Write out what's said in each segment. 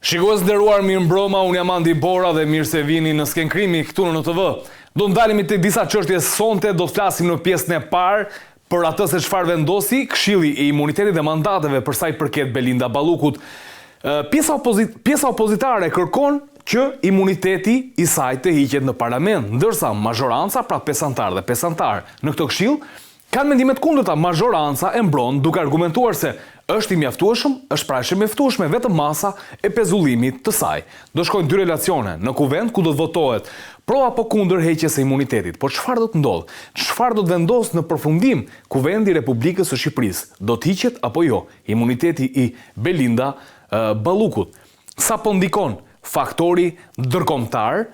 Shikues të nderuar, mirëmbrëma, unë jam Andi Bora dhe mirë se vini në Skenë Krimi këtu në NTV. Do ndalemi te disa çështje sonte, do të flasim në pjesën e parë për atë se çfarë vendosi Këshilli i Imunitetit dhe Mandateve për sa i përket Belinda Ballukut. Pjesa opozit, pjesa opozitare kërkon që imuniteti i saj të hiqet në parlament, ndërsa mazhoranca, pra pesë anëtarë dhe pesë anëtarë në këtë këshill, Kanë mendime të kundërta, mazhoranca e mbron duke argumentuar se është i mjaftueshëm, është pra është e mjaftueshme vetëm masa e pezullimit të saj. Do shkojnë dy relacione në Kuvend ku do të votohet pro apo kundër heqjes së imunitetit. Por çfarë do të ndodhë? Çfarë do të vendosë në përfundim Kuvendi i Republikës së Shqipërisë? Do të hiqet apo jo imuniteti i Belinda Ballukut? Sa po ndikon faktori ndërkombëtar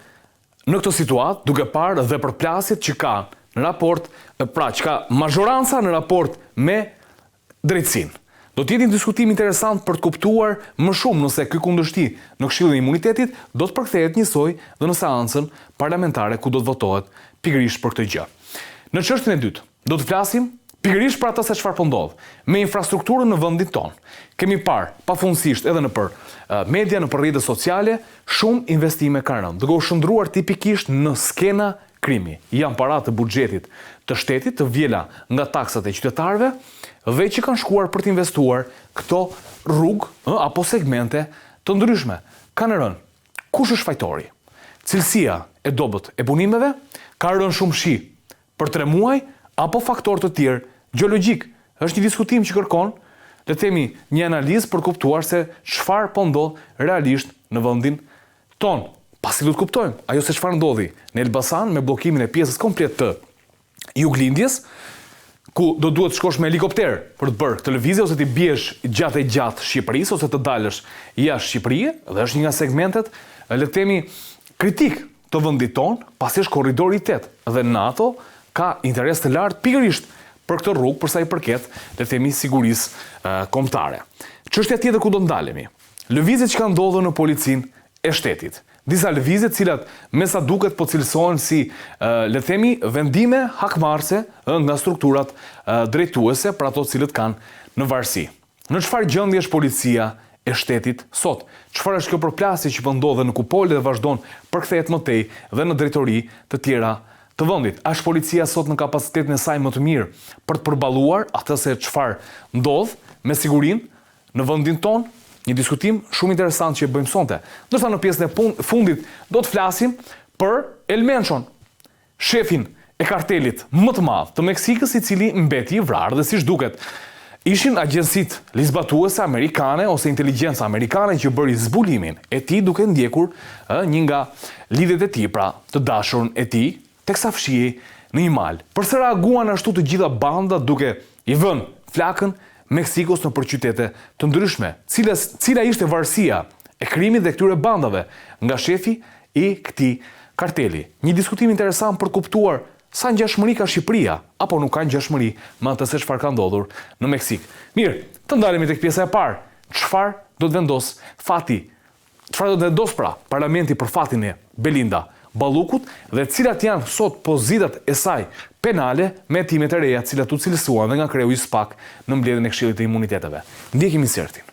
Në këtë situatë, duke parë dhe përplasjet që ka në raport, pra që ka mazhoranca në raport me drejtësinë. Do të jetë një diskutim interesant për të kuptuar më shumë nëse ky kundërshti në Këshillin e Imunitetit do të përkthehet njësoj dhe në seancën parlamentare ku do të votohet pikërisht për këtë gjë. Në çështjen e dytë, Do të flasim pikërisht për atë se çfarë po ndodh me infrastrukturën në vendin tonë. Kemi parë pafundësisht edhe nëpër media, nëpër rrjete sociale, shumë investime kanë rënë, duke u shndërruar tipikisht në skena krimi. Janë para të buxhetit të shtetit të vjela nga taksat e qytetarëve dhe që kanë shkuar për të investuar këto rrugë apo segmente të ndryshme. Kanë rënë. Kush është fajtori? Cilësia e dobët e punimeve, ka rënë shumë shi Për tre muaj apo faktorë të tjerë gjeologjikë? Është një diskutim që kërkon, le të themi, një analizë për të kuptuar se çfarë po ndodh realisht në vendin tonë. Pasi duhet të kuptojmë, ajo se çfarë ndodhi në Elbasan me bllokimin e pjesës komplet të juglindjes, ku do duhet të shkosh me helikopter për të bërë këtë lëvizje ose t'i biesh gjatë e gjatë Shqipërisë ose të dalësh jashtë Shqipërie, dhe është një nga segmentet, le të themi, kritik të vendit tonë, pasi është korridori i tetë dhe NATO ka interes të lartë pikërisht për këtë rrugë për sa i përket, le të themi, sigurisë kombëtare. Çështja tjetër ku do të ndalemi, lëvizjet që kanë ndodhur në policinë e shtetit. Disa lëvizje të cilat me sa duket po cilësohen si, le të themi, vendime hakmarrëse nga strukturat drejtuese për ato të cilët kanë në varësi. Në çfarë gjendje është policia e shtetit sot? Çfarë është kjo përplasje që po ndodh dhe në kupolë dhe vazhdon përkthehet më tej dhe në drejtori të tjera të vendit? A është policia sot në kapacitetin e saj më të mirë për të përballuar atë se çfarë ndodh me sigurinë në vendin tonë? Një diskutim shumë interesant që e bëjmë sonte. Ndërsa në pjesën e fundit do të flasim për El Menchon. shefin e kartelit më të madh të Meksikës i cili mbeti i vrarë dhe siç duket ishin agjencitë ligjzbatuese amerikane ose inteligjenca amerikane që bëri zbulimin e tij duke ndjekur ë një nga lidhjet e tij, pra të dashurën e tij, teksa fshihej në një mal. Përse reaguan ashtu të gjitha bandat duke i vënë flakën Meksikës nëpër qytete të ndryshme? Cila cila ishte varësia e krimit dhe këtyre bandave nga shefi i këtij karteli. Një diskutim interesant për të kuptuar sa ngjashmëri ka Shqipëria, apo nuk ka ngjashmëri me atë se çfarë ka ndodhur në Meksikë. Mirë, të ndalemi tek pjesa e parë. Çfarë do të vendosë fati? Çfarë do të vendosë pra parlamenti për fatin e Belinda Ballukut dhe cilat janë sot pozitat e saj penale me hetimet e reja të cilat u cilësuan dhe nga kreu i SPAK në mbledhjen e Këshillit të Imuniteteve. Ndjekim insertin.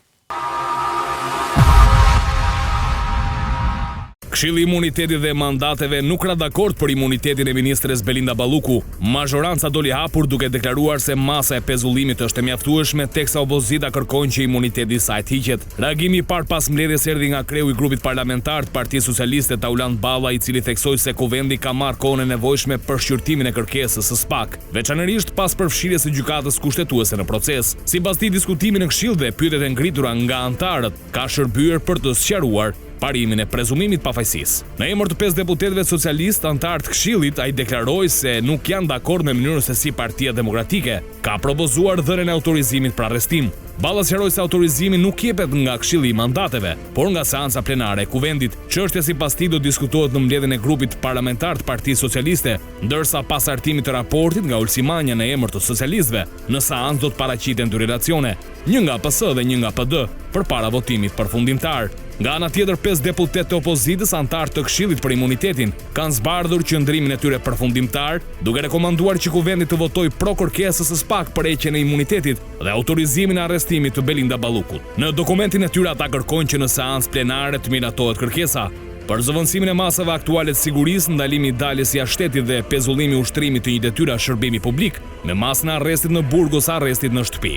Këshilli i Imunitetit dhe Mandateve nuk ra dakord për imunitetin e ministres Belinda Balluku. Mazhoranca doli hapur duke deklaruar se masa e pezullimit është e mjaftueshme, teksa opozita kërkon që imuniteti i saj të hiqet. Reagimi i parë pas mbledhjes erdhi nga kreu i grupit parlamentar të Partisë Socialiste, Taulant Balla, i cili theksoi se Kuvendi ka marrë kohën e nevojshme për shqyrtimin e kërkesës së SPAK. Veçanërisht pas përfshirjes së Gjykatës Kushtetuese në proces. Sipas tij, diskutimi në Këshill dhe pyetjet e ngritura nga anëtarët ka shërbyer për të sqaruar parimin e prezumimit të pafajësisë. Në emër të pesë deputetëve socialistë anëtarë të Këshillit, ai deklaroi se nuk janë dakord me mënyrën se si Partia Demokratike ka propozuar dhënien e autorizimit për arrestim. Balla sqaroi se autorizimi nuk jepet nga Këshilli i Mandateve, por nga seanca plenare e Kuvendit. Çështja sipas tij do të diskutohet në mbledhjen e grupit parlamentar të Partisë Socialiste, Ndërsa pas hartimit të raportit nga Ulsi Manja në emër të socialistëve, në seancë do të paraqiten dy relacione, një nga PS dhe një nga PD, përpara votimit përfundimtar. Nga ana tjetër, pesë deputetë të opozitës, anëtarë të Këshillit për Imunitetin, kanë zbardhur qëndrimin e tyre përfundimtar, duke rekomanduar që Kuvendi të votojë pro kërkesës së SPAK për heqjen e imunitetit dhe autorizimin e arrestimit. arrestimit të Belinda Ballukut. Në dokumentin e tyre ata kërkojnë që në seancë plenare të miratohet kërkesa për zëvendësimin e masave aktuale të sigurisë, ndalimi i daljes jashtë shtetit dhe pezullimi i ushtrimit të një detyre a shërbimi publik me masën e arrestit në burg ose arrestit në shtëpi.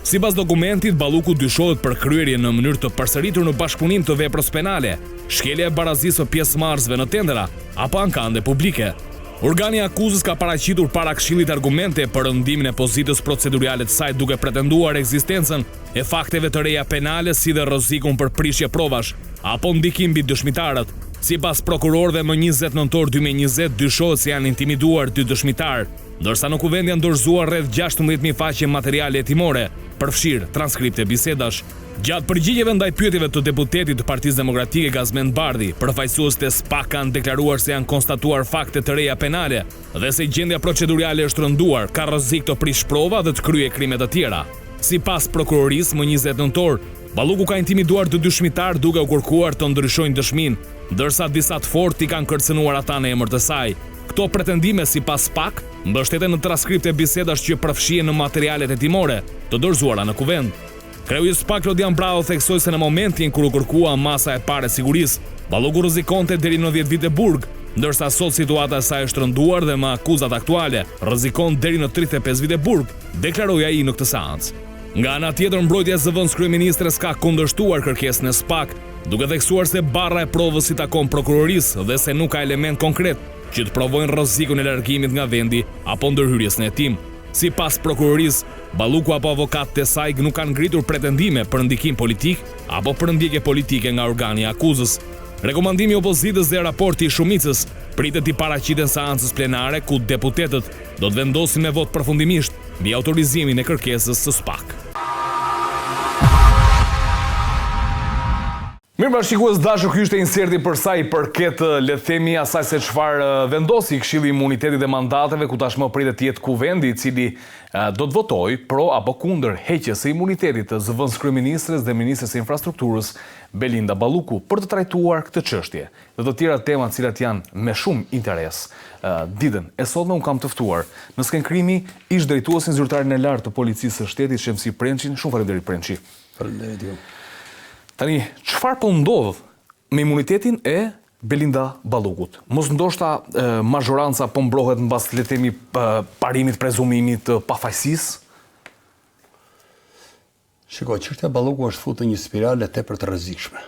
Sipas dokumentit, Balluku dyshohet për kryerje në mënyrë të përsëritur në bashkëpunim të veprës penale, shkelja e barazisë së pjesëmarrësve në tendera apo ankande publike. Organi i akuzës ka paraqitur para Këshillit argumente për rëndimin e pozitës proceduriale të saj duke pretenduar ekzistencën e fakteve të reja penale si dhe rrezikun për prishje provash apo ndikim mbi dëshmitarët. Sipas prokurorëve më 20 nëntor 2020 dyshohet se janë intimiduar dy dëshmitarë, ndërsa në Kuvend janë dorëzuar rreth 16.000 faqe materiale hetimore, përfshirë transkripte bisedash. Gjatë përgjigjeve ndaj pyetjeve të deputetit të Partisë Demokratike Gazmend Bardhi, përfaqësuesit e SPAK kanë deklaruar se janë konstatuar fakte të reja penale dhe se gjendja proceduriale është rënduar, ka rrezik të prishë prova dhe të kryejë krime të tjera. Sipas prokurorisë, më 20 nëntor, Balluku ka intimiduar dy dëshmitarë duke u kërkuar të ndryshojnë dëshminë, ndërsa disa të fortë i kanë kërcënuar ata në emër të saj. Këto pretendime, sipas SPAK, mbështeten në transkripte bisedash që përfshihen në materialet hetimore të dorëzuara në Kuvend. Kreu i SPAK Klodian Braho theksoi se në momentin kur u kërkua masa e parë e sigurisë, Balluku rrezikonte deri në 10 vite burg, ndërsa sot situata e saj është rënduar dhe me akuzat aktuale rrezikon deri në 35 vite burg, deklaroi ai në këtë seancë. Nga ana tjetër, mbrojtja e zëvendëskryeministres ka kundërshtuar kërkesën e SPAK, duke theksuar se barra e provës i takon prokurorisë dhe se nuk ka element konkret që të provojnë rrezikun e largimit nga vendi apo ndërhyrjes në hetim. Sipas prokurorisë, Balluku apo avokatët e saj nuk kanë ngritur pretendime për ndikim politik apo përndjekje politike nga organi i akuzës. Rekomandimi i opozitës dhe raporti i shumicës pritet t'i paraqiten seancës plenare ku deputetët do të vendosin me votë përfundimisht mbi autorizimin e kërkesës së SPAK. Mirë pra shikues të dashur, ky ishte inserti për sa i përket le të themi asaj se çfarë vendosi Këshilli i Imunitetit dhe Mandateve ku tashmë pritet të jetë Kuvendi i cili do të votojë pro apo kundër heqjes së imunitetit të zëvendëskryeministres dhe ministres së Infrastrukturës Belinda Balluku për të trajtuar këtë çështje dhe të tjera tema të cilat janë me shumë interes. Ditën e sotme unë kam të ftuar në skenë krimi ish drejtuesin zyrtarin e lartë të Policisë së Shtetit Shemsi Prençin. Shumë faleminderit Prençi. Faleminderit ju. Tani, çfarë po ndodh me imunitetin e Belinda Ballukut? Mos ndoshta mazhoranca po mbrohet mbas le të themi parimit prezumimit të pafajësisë? Shiko, çështja Balluku është futur në një spirale tepër të rrezikshme.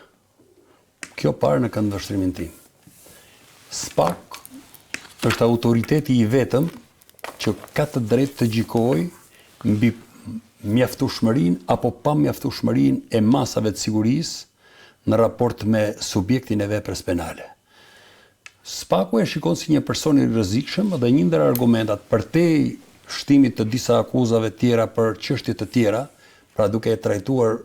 Kjo parë në këndvështrimin tim. SPAK është autoriteti i vetëm që ka të drejtë të gjykojë mbi mjaftueshmërinë apo pamjaftueshmërinë e masave të sigurisë në raport me subjektin e veprës penale. SPAK-u e shikon si një person i rrezikshëm dhe një ndër argumentat përtej shtimit të disa akuzave tjera për çështje të tjera, pra duke e trajtuar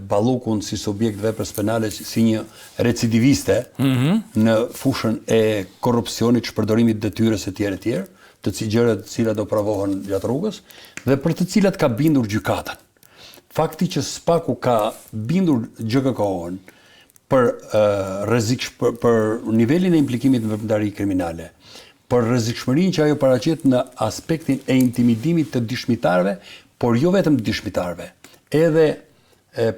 Ballukun si subjekt veprës penale si një recidiviste mm -hmm. në fushën e korrupsionit, shpërdorimit të detyrës etj etj, të ci gjëra të cilat do provohen gjatë rrugës dhe për të cilat ka bindur gjykatën. Fakti që SPAK-u ka bindur GJKKO-n për rrezik për, për nivelin e implikimit në veprimtari kriminale, për rrezikshmërinë që ajo paraqet në aspektin e intimidimit të dëshmitarëve, por jo vetëm dëshmitarëve, edhe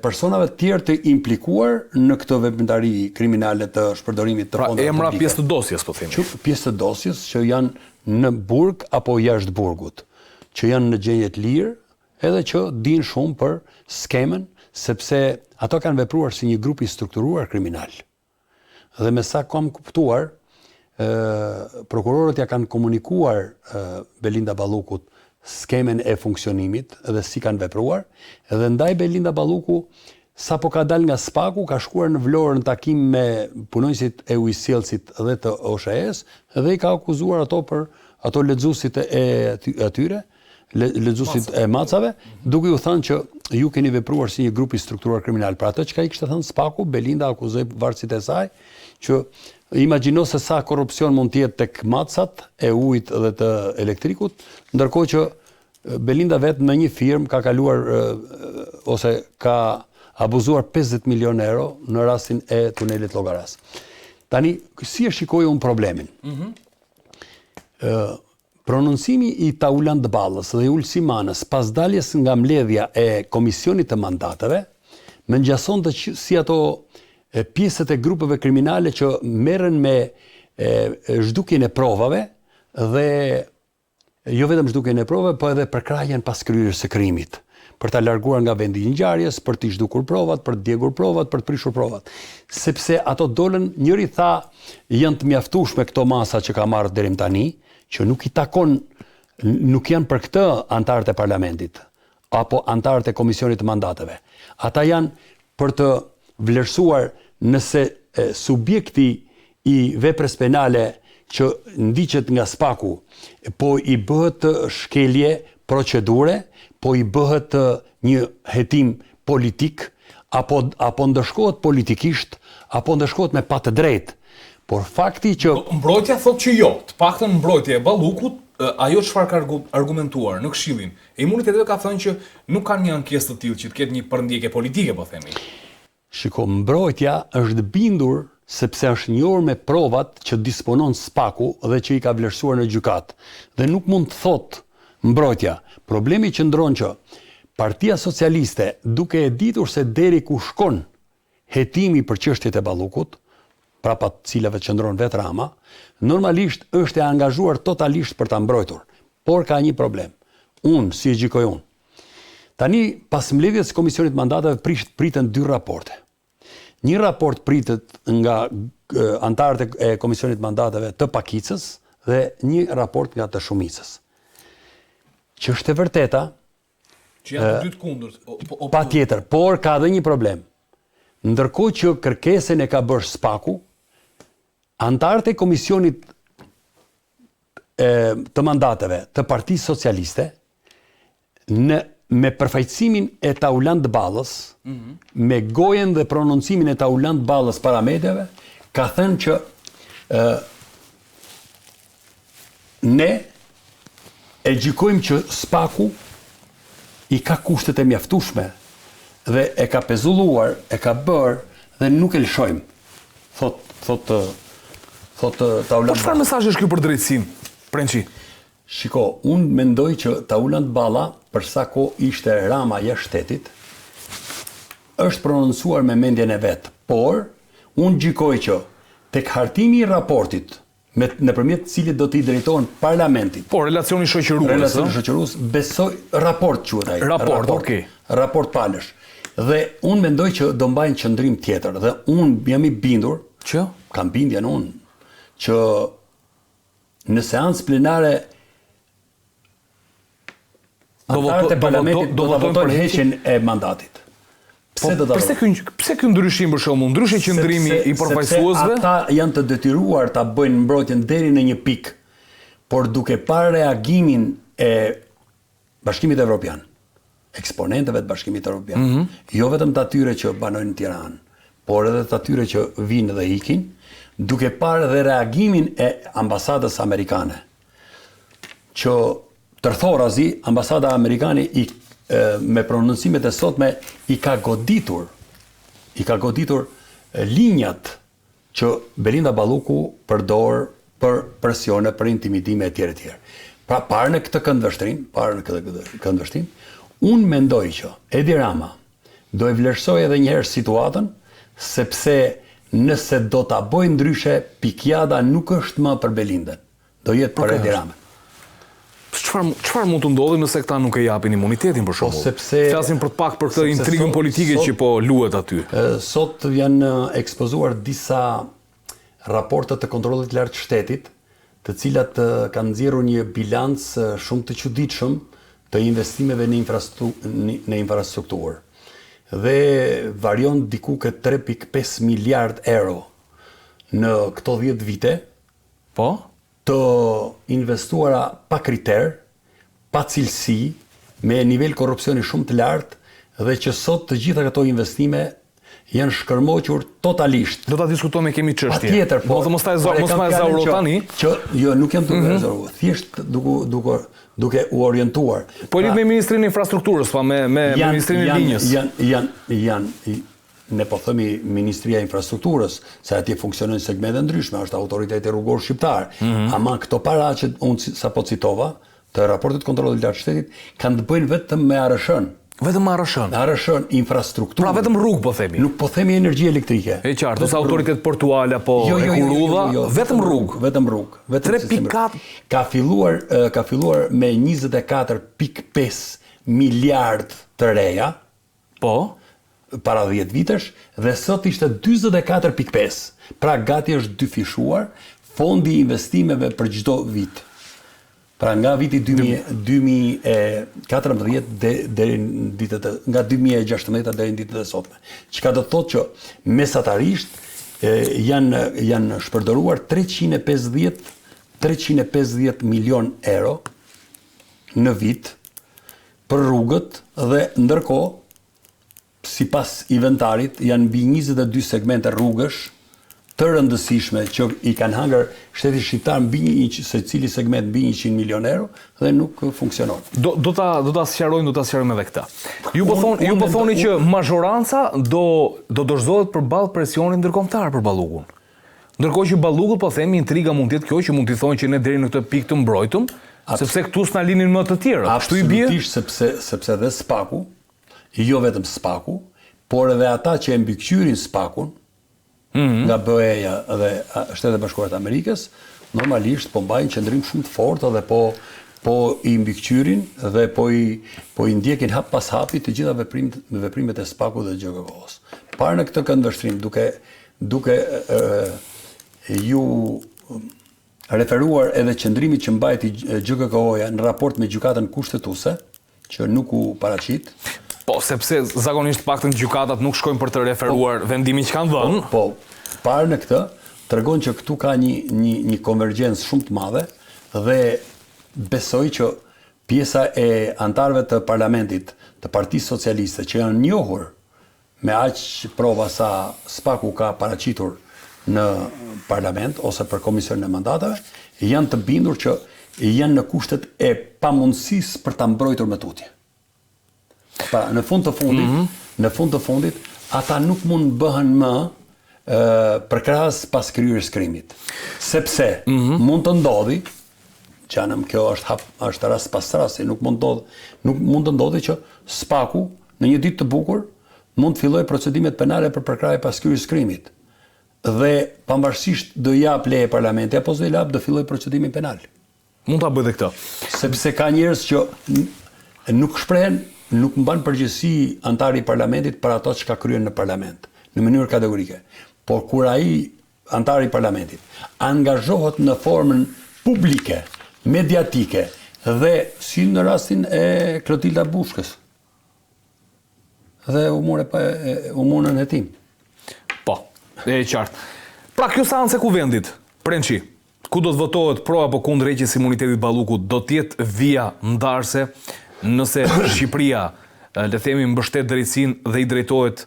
personave të tjerë të implikuar në këtë veprimtari kriminale të shpërdorimit të pra, fondeve publike. Pra emra pjesë të dosjes, po themi. Që pjesë të dosjes që janë në burg apo jashtë burgut, që janë në gjendje të lirë, edhe që dinë shumë për skemën, sepse ato kanë vepruar si një grup i strukturuar kriminal. Dhe me sa kam kuptuar, prokurorët ia kanë komunikuar Belinda Ballukut skemën e funksionimit dhe si kanë vepruar, dhe ndaj Belinda Balluku sapo ka dalë nga SPAK-u, ka shkuar në Vlorë në takim me punonjësit e ujësjellësit dhe të OSHEE-së dhe i ka akuzuar ato për ato lexuesit e atyre, lexuesit e macave, duke ju thënë që ju keni vepruar si një grup i strukturuar kriminal. Pra atë çka i kishte thënë SPAK-u, Belinda akuzoi vartësit e saj që imagjino se sa korrupsion mund të jetë tek macat e ujit dhe të elektrikut, ndërkohë që Belinda vetë në një firmë ka kaluar ose ka abuzuar 50 milion euro në rastin e tunelit Llogarasë. Tani, si e shikoj unë problemin? Mm -hmm. Prononcimi i Taulant Ballës dhe i Ulsi Manës pas daljes nga mbledhja e Komisionit të Mandateve, më ngjasonte si ato pjesët e grupeve kriminale që merren me zhdukjen e provave dhe jo vetëm zhdukjen e provave, po edhe përkrahjen pas kryerjes së krimit, për ta larguar nga vendi i ngjarjes, për t'i zhdukur provat, për të djegur provat, për të prishur provat. Sepse ato dolën, njëri tha janë të mjaftueshme këto masa që ka marrë deri më tani, që nuk i takon, nuk janë për këtë anëtarët e parlamentit apo anëtarët e komisionit të mandateve. Ata janë për të vlerësuar nëse subjekti i veprës penale që ndiqet nga SPAK-u po i bëhet shkelje procedure, po i bëhet një hetim politik, apo apo ndëshkohet politikisht, apo ndëshkohet me pa të drejtë. Por fakti që Mbrojtja thotë që jo, të paktën mbrojtja e Ballukut, ajo çfarë ka argumentuar në Këshillin e Imuniteteve ka thënë që nuk kanë një ankesë të tillë që të ketë një përndjekje politike, po themi. Shiko, mbrojtja është bindur sepse është njohur me provat që disponon SPAK-u dhe që i ka vlerësuar në gjykatë. Dhe nuk mund të thotë mbrojtja. Problemi qëndron që Partia Socialiste, duke e ditur se deri ku shkon hetimi për çështjet e Ballukut, prapa të cilave qëndron vetë Rama, normalisht është e angazhuar totalisht për ta mbrojtur. Por ka një problem. Unë, si e gjykoj unë, Tani, pas mbledhjes së Komisionit të Mandateve prisht, priten dy raporte. Një raport pritet nga anëtarët e Komisionit të Mandateve të pakicës dhe një raport nga të shumicës. Që është e vërteta, që janë të dy të kundërt. Po, patjetër, por ka edhe një problem. Ndërkohë që kërkesën e ka bërë SPAK-u, anëtarët e Komisionit e, të mandateve të Partisë Socialiste në me përfaqësimin e Taulant Ballës, mm -hmm. me gojën dhe prononcimin e Taulant Ballës para mediave, ka thënë që ë ne e gjykojmë që SPAK-u i ka kushtet e mjaftueshme dhe e ka pezulluar, e ka bërë dhe nuk e lëshojmë. Thot thot thot Taulant. Po çfarë mesazhi është ky për drejtësinë, Prençi? Shiko, unë mendoj që Taulant Balla, për sa kohë ishte Rama jashtë shtetit, është prononcuar me mendjen e vet, por unë gjykoj që tek hartimi i raportit me nëpërmjet të cilit do t'i drejtohen parlamentit. Po, relacioni shoqërues, Relacioni shoqërues, besoj raport quhet ai. Raport, raport, okay. Raport palësh. Dhe unë mendoj që do mbajnë qëndrim tjetër dhe unë jam i bindur që kam bindjen unë që në seancë plenare anëtarët e parlamentit do ta votojnë heqjen e mandatit. Pse po, do ta pse ky pse ky ndryshim për shembull, ndryshe qëndrimi i përfaqësuesve? Sepse ata janë të detyruar ta bëjnë mbrojtjen deri në një pikë, por duke parë reagimin e Bashkimit Evropian, eksponentëve të Bashkimit Evropian, mm -hmm. jo vetëm të atyre që banojnë në Tiranë, por edhe të atyre që vijnë dhe ikin, duke parë dhe reagimin e ambasadës amerikane, që tërthorazi ambasada amerikane i me prononcimet e sotme i ka goditur i ka goditur linjat që Belinda Balluku përdor për presione, për intimidime etj etj. Pra parë në këtë këndvështrim, parë në këtë këndvështrim, unë mendoj që Edi Rama do e vlerësojë edhe një herë situatën, sepse nëse do ta bëjë ndryshe, pikiada nuk është më për Belindën. Do jetë për Edi Ramën. Çfarë çfarë mund të ndodhi nëse këta nuk e japin imunitetin për po, shembull? Po sepse flasim për pak për këtë intrigën politike sot, që po luhet aty. Sot janë ekspozuar disa raporte të kontrollit të lartë të shtetit, të cilat kanë nxjerrur një bilanc shumë të çuditshëm të investimeve në në infrastrukturë. Dhe varion diku ke 3.5 miliard euro në këto 10 vite, Po? Të investuara pa kriter, pa cilësi, me nivel korrupsioni shumë të lartë dhe që sot të gjitha këto investime janë shkërmoqur totalisht. Do ta diskutojmë kemi çështje. Patjetër, po. Mos ta mos ma ezauro tani. Që jo, nuk jam duke mm -hmm. ezauruar, thjesht duke duke duke u orientuar. Po lidh pra, me Ministrinë e Infrastrukturës, pa me me Ministrinë e Linjës. Janë janë janë. Ne po themi Ministria e Infrastrukturës, se atje funksionojnë segmente ndryshme, është Autoriteti Rrugor Shqiptar. Mm -hmm. Ama këto para që unë sapo citova, të raportit të kontrollit të lartë të shtetit, kanë të bëjnë vetëm me ARRSH-në. Vetëm me ARRSH-në. ARRSH-në, infrastrukturë. Pra vetëm rrugë po themi. Nuk po themi energji elektrike. E qartë, ose autoritet portual apo jo, jo, jo, jo, jo, jo, vetëm rrugë. Vetëm rrugë, vetëm 3.4 ka filluar ka filluar me 24.5 miliard të reja. Po. Para 10 vitesh dhe sot ishte 44.5. Pra gati është dyfishuar fondi i investimeve për çdo vit. Pra nga viti 2014 deri në ditët e, nga 2016 deri në ditët e sotme. Çka do të thotë që mesatarisht janë janë shpërdoruar 350 350 milion euro në vit për rrugët dhe ndërkohë Sipas inventarit, janë mbi 22 segmente rrugësh të rëndësishme që i kanë hangër shtetit shqiptar mbi një secili segment mbi 100 milionë euro dhe nuk funksionon. Do do ta do ta sqarojmë, do ta sqarojmë edhe këtë. Ju po thon, ju po thoni që mazhoranca do do dorëzohet përballë presionit ndërkombëtar për Ballukun. Ndërkohë që Ballukut po themi intriga mund të jetë kjo që mund t'i thonë që ne deri në këtë pikë të mbrojtëm, sepse këtu s'na linin më të tjerët. Kështu i bie? Absolutisht sepse sepse dhe SPAK-u Jo vetëm SPAK-u, por edhe ata që e mbikëqyrin SPAK-un, mm -hmm. nga BE-ja dhe Shtetet e Bashkuara të Amerikës, normalisht po mbajnë qëndrim shumë të fortë dhe po po i mbikëqyrin dhe po i po i ndjekin hap pas hapi të gjitha veprimet veprimet e SPAK-ut dhe GJKKO-s. Parë në këtë këndvështrim duke duke e, iu referuar edhe qëndrimit që mbajti GJKKO-ja në raport me gjykatën kushtetuese, që nuk u paraqit. Po, sepse zakonisht të paktën gjykatat nuk shkojnë për të referuar po, vendimin që kanë dhënë. Po, po, parë në këtë, tregon që këtu ka një, një, një konvergjencë shumë të madhe dhe besoj që pjesa e anëtarëve të parlamentit të Partisë Socialiste që janë njohur me aq prova sa SPAK-u ka paraqitur në parlament ose për Komisionin e Mandateve, janë të bindur që janë në kushtet e pamundësisë për ta mbrojtur më tutje. Pra, në fund të fundit, mm -hmm. në fund të fundit, ata nuk mund bëhen më përkrahës pas kryerjes krimit. Sepse mm -hmm. mund të ndodhi, xhanëm kjo është hap, është rast pas rasti, nuk mund të ndodhi, nuk mund të ndodhi që SPAK-u në një ditë të bukur mund të fillojë procedimet penale për përkrahje pas kryerjes krimit. Dhe pavarësisht do i jap leje parlamenti apo s'do i jap, do fillojë procedimin penal. Mund ta bëjë dhe këtë. Sepse ka njerëz që nuk shprehen, nuk mban përgjegjësi anëtari i parlamentit për ato çka kryen në parlament, në mënyrë kategorike. Por kur ai anëtari i parlamentit angazhohet në formën publike, mediatike dhe si në rastin e Klotilda Bushkës. Dhe u mure pa u murën në hetim. Po, e qartë. Pra kjo seancë e kuvendit, Prençi, ku do të votohet pro apo kundër heqjes së imunitetit Ballukut, do të jetë vija ndarëse nëse Shqipëria, le të themi, mbështet drejtësinë dhe i drejtohet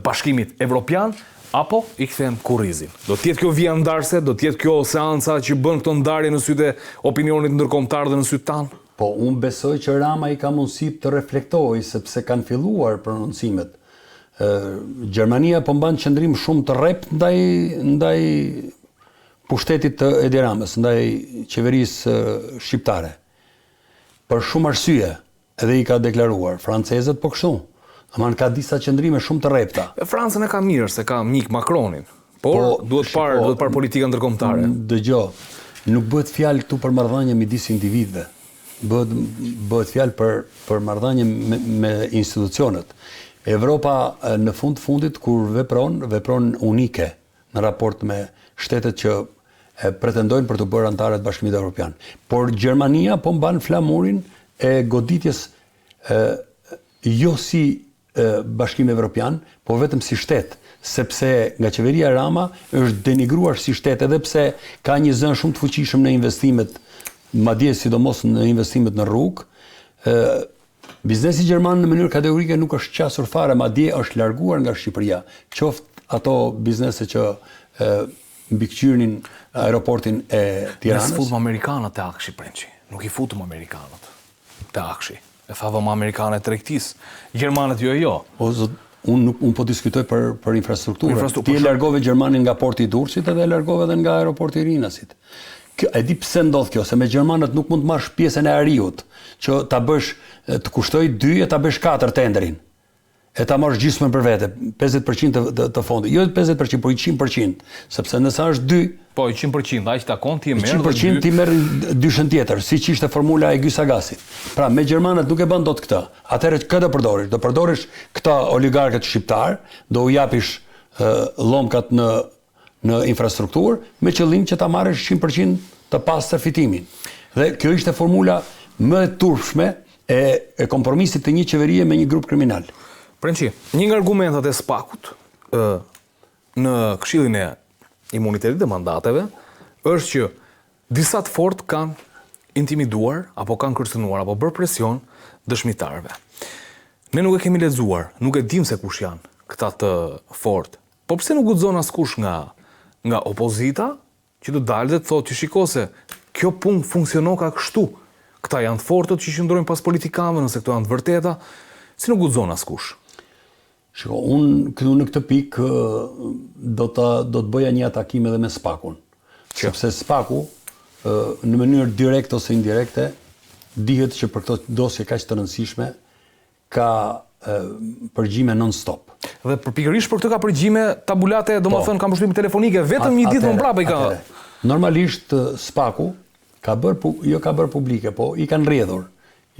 Bashkimit Evropian apo i kthen kurrizin. Do të jetë kjo vija ndarëse, do të jetë kjo seanca që bën këto ndarje në sytë e opinionit ndërkombëtar dhe në sytë tanë? Po, unë besoj që Rama i ka mundësitë të reflektojë sepse kanë filluar prononcimet. Gjermania po mban qëndrim shumë të rreptë ndaj ndaj pushtetit të Edi Ramës, ndaj qeverisë shqiptare. Për shumë arsye, Edhe i ka deklaruar, francezët po kështu. Domethënë ka disa qëndrime shumë të rrepta. E Francën e ka mirë se ka mik Macronin. Por po, duhet parë, duhet parë politika ndërkombëtare. Dëgjo, nuk bëhet fjalë këtu për marrëdhënie midis individëve. Bëhet bëhet fjalë për për marrëdhënie me, me institucionet. Evropa në fund të fundit kur vepron, vepron unike në raport me shtetet që pretendojnë për t'u bërë anëtare të Bashkimit Evropian. Por Gjermania po mban flamurin e goditjes e, jo si Bashkim Evropian, po vetëm si shtet, sepse nga qeveria Rama është denigruar si shtet edhe pse ka një zë shumë të fuqishëm në investimet, madje sidomos në investimet në rrugë, ë Biznesi gjerman në mënyrë kategorike nuk është qasur fare, madje është larguar nga Shqipëria, qoftë ato biznese që e, mbikëqyrnin aeroportin e Tiranës. Ne s'futëm amerikanët te AKSHI Prençi. Nuk i futëm amerikanët te AKSHI. E tha dhoma amerikane e tregtisë. Gjermanët jo e jo. Po zot... Unë nuk unë po diskutoj për për infrastrukturën. Infrastrukturë. Ti e largove gjermanin nga porti i Durrësit edhe e largove edhe nga aeroporti i Rinasit. Kjo e di pse ndodh kjo, se me gjermanët nuk mund të marrësh pjesën e ariut, që ta bësh të kushtojë 2 e ta bësh 4 tenderin. E ta marrësh gjysmën për vete, 50% të, të, të fondit. Jo 50%, por 100%, sepse nëse është 2, Po, 100%, aq takon ti e merr 100% ti merr dyshën tjetër, siç ishte formula e Gys Agasit. Pra, me gjermanët nuk e bën dot këtë. Atëherë kë do përdorish? Do përdorish këta oligarkët shqiptarë, do u japish llomkat në në infrastrukturë me qëllim që ta marrësh 100% të pastër fitimin. Dhe kjo ishte formula më e turpshme e e kompromisit të një qeverie me një grup kriminal. Prençi, një nga argumentat e SPAK-ut ë në Këshillin e Imunitetit dhe Mandateve është që disa të fortë kanë intimiduar apo kanë kërcënuar apo bërë presion dëshmitarëve. Ne nuk e kemi lexuar, nuk e dimë se kush janë këta të fortë. Po pse nuk guxon askush nga nga opozita që të dalë dhe të thotë që shiko se kjo punë funksionoka kështu. Këta janë të fortët që qëndrojnë pas politikanëve, nëse këto janë të vërteta, si nuk guxon askush? Shiko, unë këtu në këtë pikë do ta do të bëja një atakim edhe me SPAK-un. Sepse SPAK-u në mënyrë direkte ose indirekte dihet që për këto dosje kaq të rëndësishme ka përgjime non stop. Dhe për pikërisht për këtë ka përgjime tabulate, domethënë po. kam përshtypjen telefonike, vetëm një ditë më mbrapa i ka. Normalisht SPAK-u ka bërë jo ka bërë publike, po i kanë rrjedhur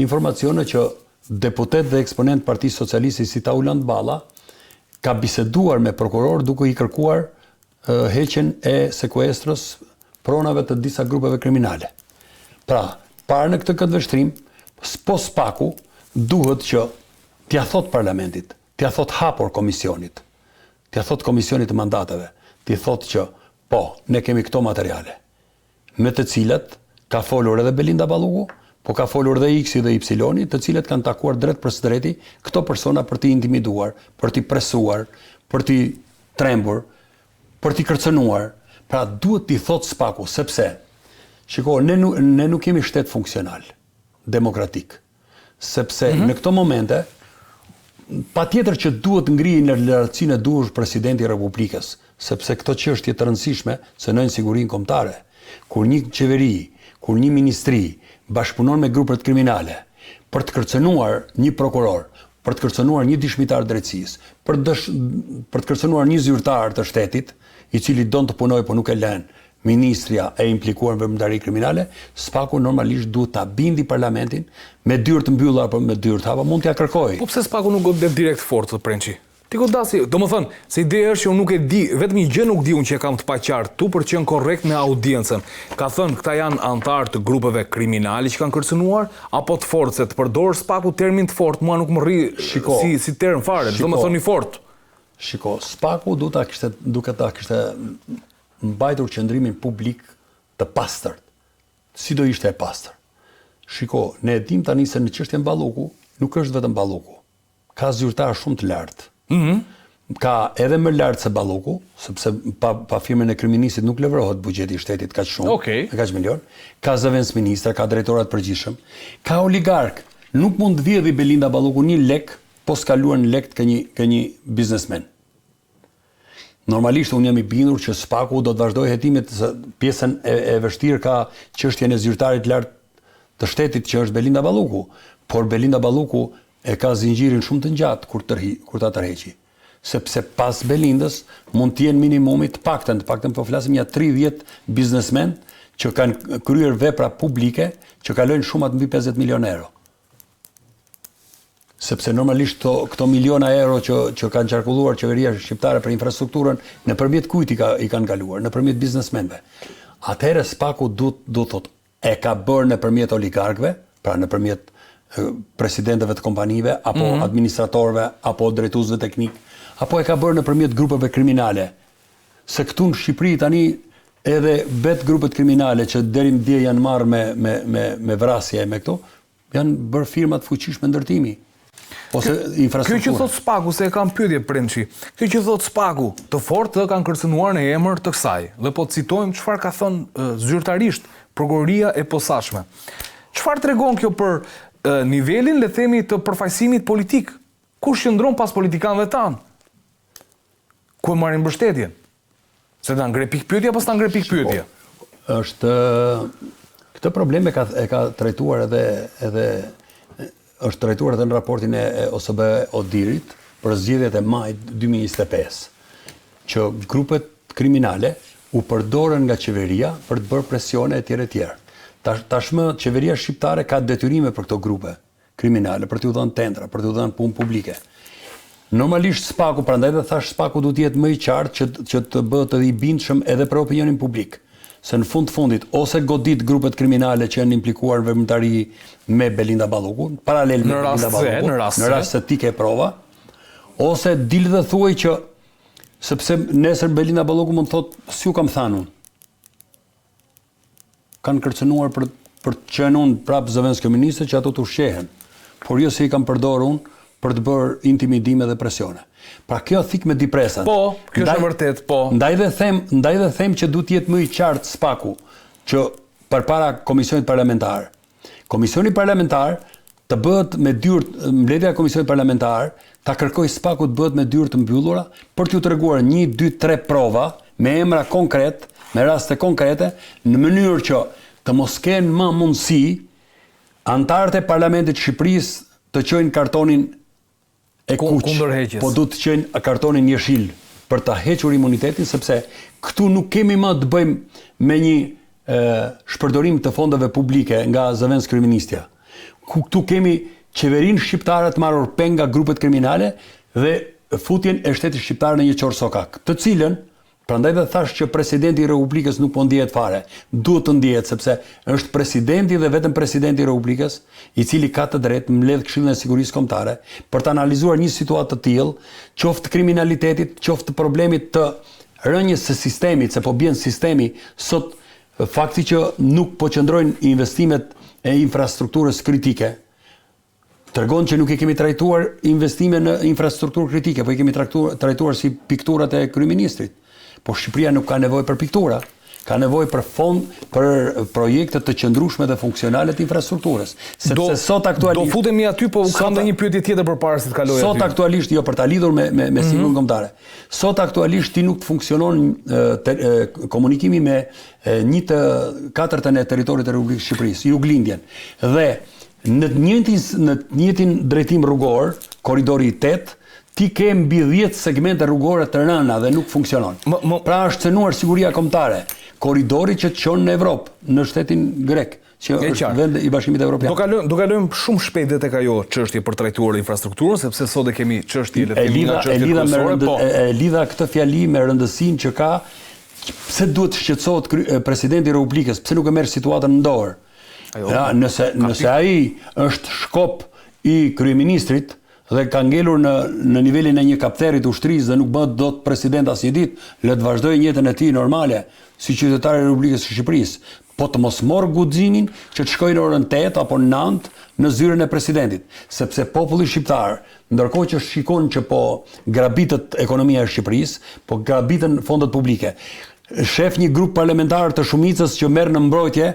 informacione që deputetë dhe eksponentë të Partisë Socialiste si Taulant Balla ka biseduar me prokurorë duke i kërkuar heqjen e sekuestrës pronave të disa grupeve kriminale. Pra, parë në këtë këndvështrim, po SPAK-u duhet që t'ia thotë parlamentit, t'ia thotë hapur komisionit, t'ia thotë komisionit të mandateve, t'i thotë që po, ne kemi këto materiale, me të cilat ka folur edhe Belinda Balluku, po ka folur dhe X-i dhe Y-i, të cilët kanë takuar drejtpërsëdrejti këto persona për t'i intimiduar, për t'i presuar, për t'i trembur, për t'i kërcënuar. Pra duhet t'i thotë SPAK-u, sepse shiko, ne nuk ne nuk jemi shtet funksional, demokratik. Sepse mm -hmm. në këto momente patjetër që duhet ngrihet në lartësinë e duhur presidenti i Republikës, sepse këto çështje të rëndësishme cenojnë sigurinë kombëtare. Kur një qeveri, kur një ministri bashkëpunon me grupet kriminale për të kërcënuar një prokuror, për të kërcënuar një dëshmitar të drejtësisë, për të për të kërcënuar një zyrtar të shtetit, i cili don të punojë po nuk e lën ministria e implikuar në veprimtari kriminale, SPAK-u normalisht duhet ta bindi parlamentin me dyer të mbyllura apo me dyer të hapura, mund t'ia kërkojë. Po pse SPAK-u nuk godet direkt fort, thotë Prençi? T'i godasi, domethënë, se ideja është që unë nuk e di, vetëm një gjë nuk di unë që e kam të paqartë këtu për të qenë korrekt me audiencën. Ka thënë, këta janë anëtarë të grupeve kriminale që kanë kërcënuar, apo të fortë, se të përdorë SPAK-u termin të fortë, mua nuk më rri Shiko, si, si term fare, ç'do me thënë i fortë. Shiko, SPAK-u duhet ta kishte, duke ta kishte mbajtur qëndrimin publik të pastërt. Si do ishte e pastër? Shiko, ne e dimë tani se në çështjen Balluku nuk është vetëm Balluku. Ka zyrtarë shumë të lartë. Mm -hmm. Ka edhe më lart se Balluku, sepse pa pa firmën e kryeministrit nuk lëvrohet buxheti i shtetit kaq shumë, okay. me kaq milion. Ka zëvendësministra, ka drejtora të përgjithshëm, ka oligarkë. Nuk mund të vjedhi Belinda Balluku një lek, po s'ka luar lek ke një ke një biznesmen. Normalisht unë jam i bindur që SPAK-u do të vazhdojë hetimet se pjesën e, e vështirë ka çështjen e zyrtarit të lartë të shtetit që është Belinda Balluku, por Belinda Balluku e ka zinxhirin shumë të gjatë kur tërhi, kur ta tërheqi. Sepse pas Belindës mund të jenë minimumi të paktën, të paktën po flasim ja 30 biznesmen që kanë kryer vepra publike që kalojnë shumat mbi 50 milionë euro. Sepse normalisht këto, këto miliona euro që, që kanë qarkulluar qeveria shqiptare për infrastrukturën, nëpërmjet kujt i, ka, i kanë kaluar, nëpërmjet biznesmenëve. Atëherë SPAK-u duhet do thotë e ka bërë nëpërmjet oligarkëve, pra nëpërmjet presidentëve të kompanive apo mm -hmm. administratorëve apo drejtuesve teknik, apo e ka bërë nëpërmjet grupeve kriminale. Se këtu në Shqipëri tani edhe vetë grupet kriminale që deri më dje janë marrë me me me me vrasje e me këto, Janë bërë firma të fuqishme ndërtimi ose infrastrukture. Kjo që thotë SPAK-u, se e kam pyetje Prençi. Kjo që thotë SPAK-u, të fortë kanë kërcënuar në emër të kësaj. Dhe po citojmë çfarë ka thënë zyrtarisht prokuroria e posaçme. Çfarë tregon kjo për nivelin, le të themi, të përfaqësimit politik? Kush qëndron pas politikanëve tanë? Ku e marrin mbështetjen? Se ta ngre pikëpyetje apo s'ta ngre pikëpyetje? Po, është këtë problem e ka e ka trajtuar edhe edhe është trajtuar edhe në raportin e OSBE ODIHR-it për zgjedhjet e majit 2025, që grupet kriminale u përdorën nga qeveria për të bërë presione etj etj. Tashmë qeveria shqiptare ka detyrime për këto grupe. kriminale, për t'u dhënë tendra, për t'u dhënë punë publike. Normalisht Spaku, prandaj dhe thashë Spaku duhet të jetë më i qartë që që të bëhet edhe i bindshëm edhe për opinionin publik. Se në fund të fundit ose godit grupet kriminale që janë implikuar në veprimtari me Belinda Ballukun, paralel me Belinda Ballukun, në rast, në rast se ti ke prova, ose dil dhe thuaj që sepse nesër Belinda Balluku mund të thotë s'ju kam thënë unë. Kanë kërcënuar për për të qenë unë prapë zëvendëskryeministër që ato të ushqehen, por jo se i kam përdorur unë për të bërë intimidime dhe presione. Pra kjo thikë me dy presa. Po, kjo është e vërtetë, po. Ndaj dhe them, ndaj dhe them që duhet të jetë më i qartë SPAK-u që përpara Komisionit Parlamentar. Komisioni Parlamentar të bëhet me dyer mbledhja e Komisionit Parlamentar ta kërkojë SPAK-u të bëhet me dyer të mbyllura për t'ju treguar 1 2 3 prova me emra konkret, me raste konkrete, në mënyrë që të mos kenë më mundësi anëtarët e Parlamentit të Shqipërisë të çojnë kartonin e kuq, po duhet të çojnë kartonin jeshil për ta hequr imunitetin sepse këtu nuk kemi më të bëjmë me një e, shpërdorim të fondeve publike nga zëvendëskryeministrja. Ku këtu kemi qeverinë shqiptare të marrur peng nga grupet kriminale dhe futjen e shtetit shqiptar në një qorrsokak, të cilën Prandaj dhe thashë që presidenti i Republikës nuk po ndjehet fare. Duhet të ndjehet sepse është presidenti dhe vetëm presidenti i Republikës, i cili ka të drejtë të mbledhë Këshillin e Sigurisë Kombëtare për të analizuar një situatë të tillë, qoftë të kriminalitetit, qoftë të problemit të rënies së sistemit, se po bjen sistemi sot fakti që nuk po qëndrojnë investimet e infrastrukturës kritike, Tregon që nuk i kemi trajtuar investime në infrastrukturë kritike, po i kemi trajtuar, trajtuar si pikturat e kryeministrit. Po Shqipëria nuk ka nevojë për piktura, ka nevojë për fond, për projekte të qëndrueshme dhe funksionale të infrastrukturës. Sepse do, sot aktualisht do futemi aty, po kam dhe një pyetje tjetër përpara se të kaloj aty. Sot aktualisht jo për ta lidhur me me, me mm -hmm. sigurinë kombëtare. Sot aktualisht ti nuk funksionon te, e, komunikimi me e, një të katërtën e territorit të Republikës së Shqipërisë, juglindjen. Dhe Në të njëjtin në të njëjtin drejtim rrugor, korridori i 8, ti ke mbi 10 segmente rrugore të rëna dhe nuk funksionon. Më, më... Pra është cenuar siguria kombëtare. Korridori që të çon në Evropë, në shtetin grek, që e është vend i Bashkimit Evropian. Do kalojmë do kalojmë shumë shpejt dhe tek ajo çështje për trajtuar infrastrukturën, sepse sot e kemi çështje le të themi nga çështjet kryesore, po. E, e lidha këtë fjali me rëndësinë që ka pse duhet të shqetësohet presidenti i Republikës, pse nuk e merr situatën në dorë. Ja, nëse nëse ai është shkop i kryeministrit dhe ka ngelur në në nivelin e një kapteri të ushtrisë dhe nuk bëhet dot president asnjë ditë, le të vazhdojë jetën e tij normale si qytetar i Republikës së Shqipërisë, po të mos morë guximin që të shkojë në orën 8 apo 9 në zyrën e presidentit, sepse populli shqiptar, ndërkohë që shikon që po grabitet ekonomia e Shqipërisë, po grabiten fondet publike, Shef një grup parlamentar të shumicës që merr në mbrojtje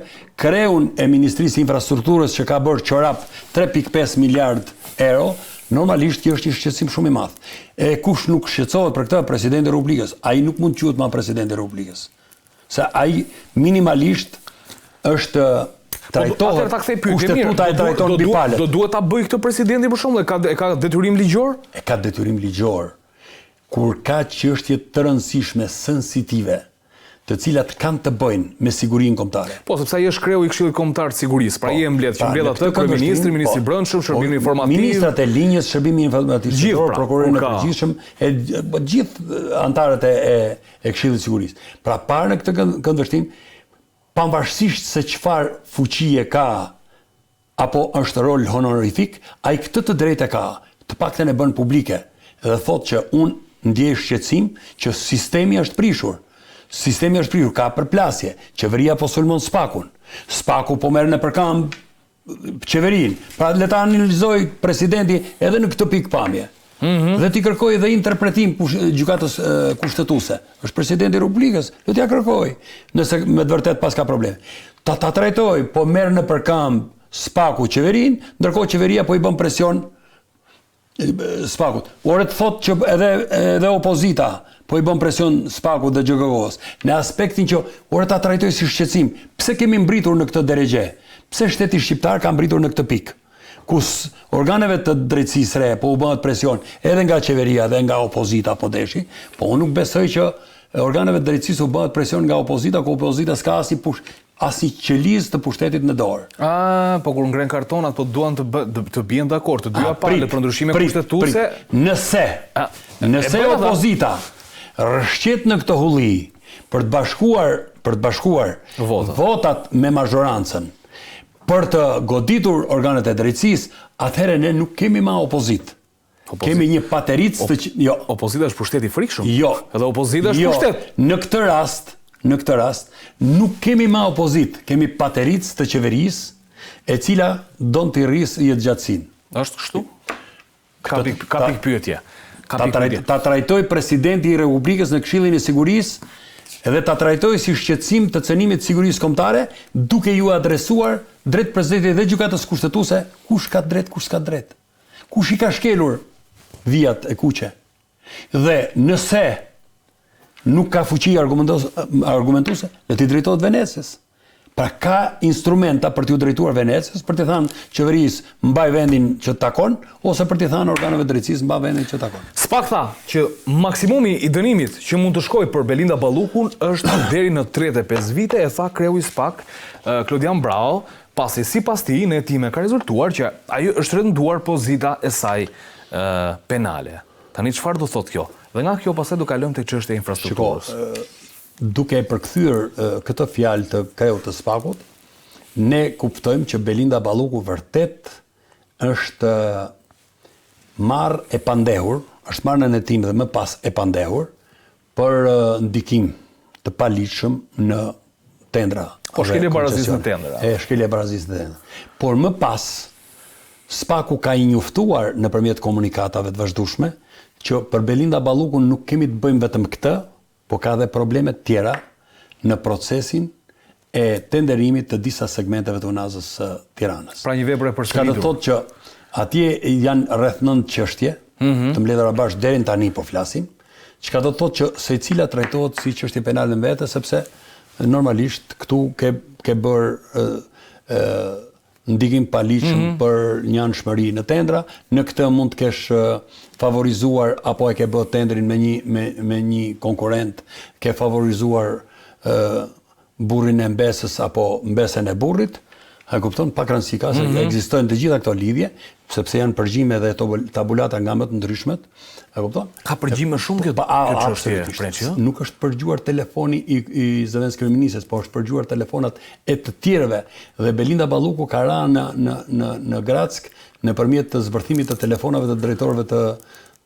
kreun e Ministrisë së Infrastrukturës që ka bërë çorap 3.5 miliard euro, normalisht kjo është një shqetësim shumë i madh. E kush nuk shqetësohet për këtë, presidenti i Republikës, ai nuk mund të quhet më presidenti i Republikës. Se ai minimalisht është po, trajtohet, ta kthej pyetjen mirë, kushtetuta e trajton mbi palët. Do duhet ta bëjë këtë presidenti për shembull, e ka e ka detyrim ligjor? E ka detyrim ligjor. Kur ka çështje të rëndësishme sensitive, të cilat kanë të bëjnë me sigurinë kombëtare. Po, sepse ai është kreu i Këshillit Kombëtar të Sigurisë, pra ai e mbledh, që pra, mbledh atë kryeministri, ministri i po, Brendshëm, shërbimi po, informativ. Ministrat e linjës, shërbimi informativ shtetëror, pra, prokurorin e përgjithshëm, e po, gjithë anëtarët e e, e Këshillit të Sigurisë. Pra parë në këtë këndvështrim, pavarësisht se çfarë fuqie ka apo është rol honorifik, ai këtë të drejtë e ka, të paktën e bën publike dhe thotë që unë ndjej shqetësim që sistemi është prishur. Sistemi është prishur, ka përplasje, qeveria po sulmon SPAK-un, SPAK-u po merr nëpër këmbë qeverinë. Pra le ta analizojë presidenti edhe në këtë pikëpamje. Mm -hmm. Dhe t'i kërkojë dhe interpretim kush, gjykatës kushtetuese. Është presidenti i Republikës, le t'ia kërkojë, nëse me të vërtetë paska problem. Ta ta trajtojë, po merr nëpër këmbë SPAK-u qeverinë, ndërkohë qeveria po i bën presion. SPAK-ut. Ore të thotë që edhe edhe opozita po i bën presion SPAK-ut dhe GJKKO-s. Në aspektin që ore ta trajtojë si shqetësim, pse kemi mbritur në këtë derexhe? Pse shteti shqiptar ka mbritur në këtë pikë? Ku organeve të drejtësisë re po u bëhet presion edhe nga qeveria dhe nga opozita po deshi, po unë nuk besoj që organeve të drejtësisë u bëhet presion nga opozita, ku opozita s'ka asnjë push, asnjë qelizë të pushtetit në dorë. Ah, po kur ngren kartonat, po duan të bë, të, të bien dakord të dyja palët për ndryshime kushtetuese. Nëse, nëse opozita rrëshqet në këtë hulli për të bashkuar, për të bashkuar votat, votat me mazhorancën, për të goditur organet e drejtësisë, atëherë ne nuk kemi ma opozitë. Kemi një patericë të që... Jo. Opozita është pushtet i frikshëm. Jo. Edhe opozita është jo. pushtet. Në këtë rast, në këtë rast, nuk kemi ma opozitë, kemi patericë të qeverisë, e cila don t'i rrisë jetëgjatësinë. Është kështu? Ka pikë, ka pikëpyetje. Ka ta, trajt, ta trajtojë presidenti i Republikës në Këshillin e Sigurisë dhe ta trajtojë si shqetësim të cenimit të sigurisë kombëtare, duke iu adresuar drejt presidentit dhe Gjykatës Kushtetuese, kush ka drejt, kush s'ka drejt. Kush i ka shkelur vijat e kuqe? Dhe nëse nuk ka fuqi argumentuese, le t'i drejtohet Venecias. Pra ka instrumenta për t'iu drejtuar Venecias, për t'i thënë qeverisë mbaj vendin që të takon, ose për t'i thënë organeve të drejtësisë mbaj vendin që të takon. Spak tha që maksimumi i dënimit që mund të shkojë për Belinda Ballukun është deri në 35 vite, e tha kreu i Spak, Klodian Braho, pasi sipas tij në hetime ka rezultuar që ajo është rënduar pozita e saj penale. Tani çfarë do thotë kjo? Dhe nga kjo pastaj do kalojmë tek çështja e infrastrukturës. Shiko, duke e përkthyer këtë fjalë të kreut të SPAK-ut, ne kuptojmë që Belinda Balluku vërtet është marrë e pandehur, është marrë nën hetim dhe më pas e pandehur për ndikim të paligjshëm në tendra. Po shkelje e barazisë në tendra. E shkelje e barazisë në tendra. Por më pas SPAK-u ka i njoftuar nëpërmjet komunikatave të vazhdueshme që për Belinda Ballukun nuk kemi të bëjmë vetëm këtë, po ka dhe probleme të tjera në procesin e tenderimit të disa segmenteve të Unazës së Tiranës. Pra një vepër e përsëritur. Çka do të thotë që atje janë rreth 9 çështje mm -hmm. të mbledhura bashkë deri tani po flasim, çka do të thotë që secila trajtohet si çështje penale në vete sepse normalisht këtu ke ke bërë ë ë ndikim të paligjshëm mm -hmm. për njëanshmëri në tendra, në këtë mund të kesh favorizuar apo e ke bërë tendrin me një me me një konkurrent, ke favorizuar ë burrin e mbesës apo mbesën e burrit, e kupton, pak rëndësi ka se mm -hmm. ekzistojnë të gjitha këto lidhje, sepse janë përgjime dhe tabulata nga më të ndryshmet, e kupton? Ka përgjime shumë kjo, kjo çështje, Prençi, ëh? Nuk është përgjuar telefoni i, i zëvendëskryeministres, po është përgjuar telefonat e të tjerëve dhe Belinda Balluku ka ra në në në në grackë nëpërmjet të zbërthimit të telefonave të drejtorëve të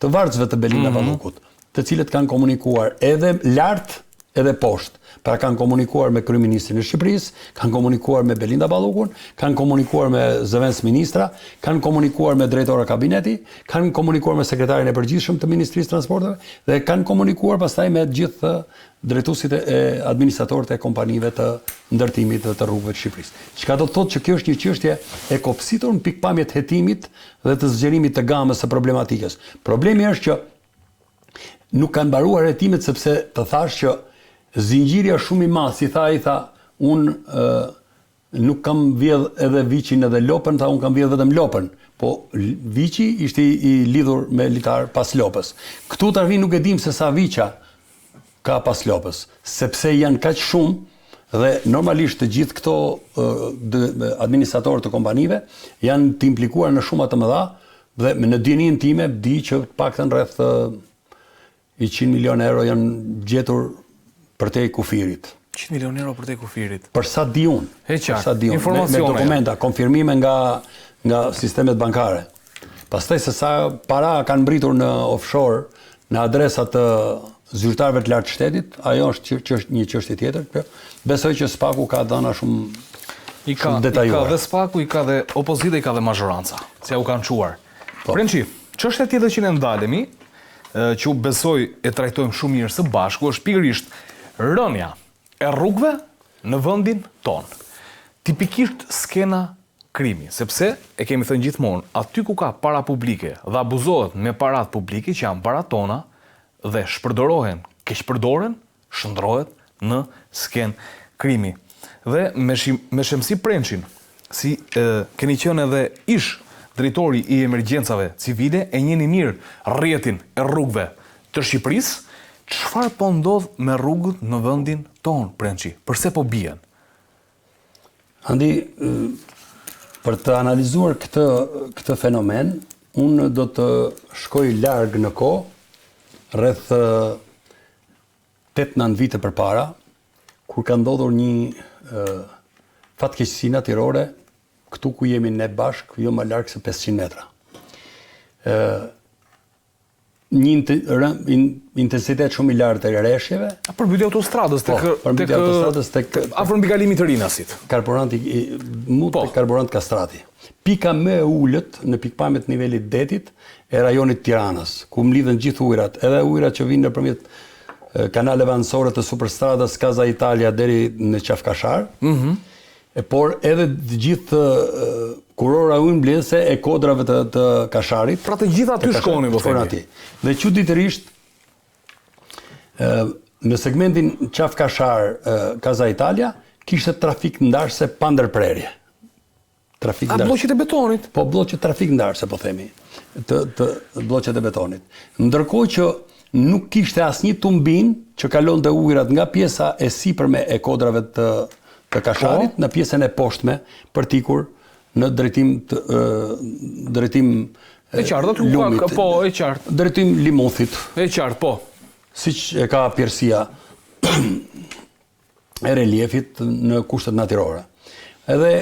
të vartësve të Belinda mm -hmm. Ballukut, të cilët kanë komunikuar edhe lart edhe poshtë. Pra kanë komunikuar me kryeministrin e Shqipërisë, kanë komunikuar me Belinda Ballukun, kanë komunikuar me zëvendësministra, kanë komunikuar me drejtora kabineti, kanë komunikuar me sekretarin e përgjithshëm të Ministrisë së Transporteve dhe kanë komunikuar pastaj me gjithë drejtuesit e administratorët e kompanive të ndërtimit dhe të rrugëve të Shqipërisë. Çka do të thotë që kjo është një çështje e kopsitur në pikëpamje të hetimit dhe të zgjerimit të gamës së problematikës. Problemi është që nuk kanë mbaruar hetimet sepse të thashë që zinxhiri është shumë i madh, si tha ai tha, unë Nuk kam vjedh edhe viçin edhe lopën, tha unë kam vjedh vetëm lopën. Po viçi ishte i lidhur me litar pas lopës. Këtu tani nuk e dimë se sa viça ka pas lopës, sepse janë kaq shumë dhe normalisht të gjithë këto administratorë të kompanive janë të implikuar në shuma të mëdha dhe në dijeninë time di që të paktën rreth 100 milionë euro janë gjetur përtej kufirit. 100 milionë euro përtej kufirit. Për sa di unë. E qartë. Për sa di unë. Me, me dokumenta, konfirmime nga nga sistemet bankare. Pastaj se sa para kanë mbritur në offshore, në adresa të zyrtarëve të lartë të shtetit, ajo është që, që është një çështje tjetër, po besoj që SPAK-u ka dhëna shumë i ka, shumë detajuara. I ka dhe SPAK-u, i ka dhe opozita, i ka dhe mazhoranca, se u kanë çuar. Po. Prençi, çështja tjetër që ne ndalemi, që unë besoj e trajtojmë shumë mirë së bashku, është pikërisht rënia e rrugëve në vendin tonë. Tipikisht skena krimi, sepse e kemi thënë gjithmonë, aty ku ka para publike dhe abuzohet me paratë publike që janë paratë tona dhe shpërdorohen, keqpërdoren, shndërrohet në skenë krimi. Dhe me me Shemsi Prençin, si e, keni qenë edhe ish drejtori i emergjencave civile, e njihni mirë rrjetin e rrugëve të Shqipërisë, çfarë po ndodh me rrugët në vendin tonë, Prençi? Përse po bien? Andi, për të analizuar këtë, këtë fenomen, unë do të shkoj larg në kohë, rreth 8-9 vite përpara, kur ka ndodhur një fatkeqësi natyrore këtu ku jemi ne bashkë, jo më larg se 500 metra. Ë një intensitet shumë i lartë i reshjeve. Përmbytje autostradës tek po, përmbytje autostradës tek afër mbikalimit të Rinasit. Karburanti mu po. tek karburant Kastrati. Pika më e ulët në pikëpamje të nivelit të detit e rajonit të Tiranës, ku mblidhen gjithë ujërat, edhe ujërat që vijnë nëpërmjet kanaleve anësore të superstradës Casa Italia deri në Qafë Kashar. Mm -hmm. E por edhe të gjithë kurora ujëmbledhëse e kodrave të, të Kasharit. Pra të gjitha aty shkonin, po themi. Aty. Dhe çuditërisht ë në segmentin Qafë Kashar Casa Italia kishte trafik ndarëse pa ndërprerje. Trafik ndarëse. A blloqet e betonit? Po blloqet trafik ndarëse po themi. Të të blloqet e betonit. Ndërkohë që nuk kishte asnjë tumbinë që kalonte ujërat nga pjesa e sipërme e kodrave të të Kasharit po. në pjesën e poshtme për të ikur në drejtim të drejtim e qartë, aty ku ka, po, e qartë. Drejtim Limuthit. E qartë, po. Siç e ka pjerrësia e reliefit në kushtet natyrore. Edhe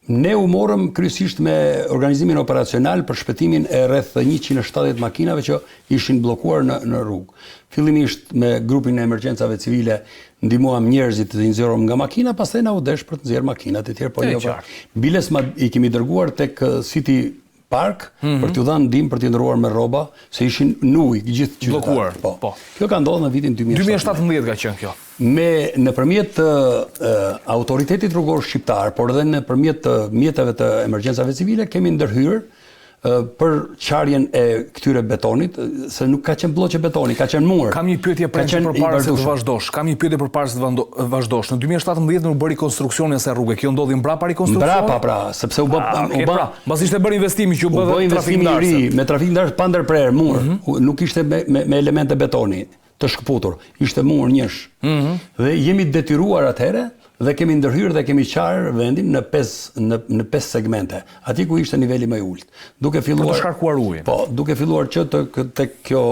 ne u morëm kryesisht me organizimin operacional për shpëtimin e rreth 170 makinave që ishin bllokuar në në rrugë. Fillimisht me grupin e emergjencave civile ndihmuam njerëzit të nxjerrëm nga makina, pastaj na u desh për të nxjerrë makinat e tjerë, po jo. Biles ma i kemi dërguar tek City Park mm -hmm. për t'u dhënë ndihmë për t'i ndërruar me rroba, se ishin në ujë gjithë qytetarët. Bllokuar. Po. po. Kjo ka ndodhur në vitin 2017. 2017 ka qenë kjo. Me nëpërmjet të autoritetit rrugor shqiptar, por edhe nëpërmjet të mjeteve të emergjencave civile kemi ndërhyrë për çarjen e këtyre betonit, se nuk ka qenë blloqe betoni, ka qenë mur. Kam një pyetje për përpara se të vazhdosh. Kam një pyetje përpara se të vazhdosh. Në 2017 nuk bëri konstruksionin e asaj rruge. Kjo ndodhi mbrapa rikonstruksionit? Mbrapa pra, sepse u bë ah, u bë pra, mbasi ishte bërë investimi që u bë dhe trafik ndarëse. U bë investimi i ri me trafik ndarëse pa ndërprerë mur. Mm -hmm. Nuk ishte me, me, me elemente betoni të shkëputur, ishte mur njësh. Mm -hmm. Dhe jemi detyruar atëherë dhe kemi ndërhyrë dhe kemi çarë vendin në pesë në në pesë segmente, aty ku ishte niveli më i ulët. Duke filluar Për të shkarkuar ujin. Po, duke filluar që të tek kjo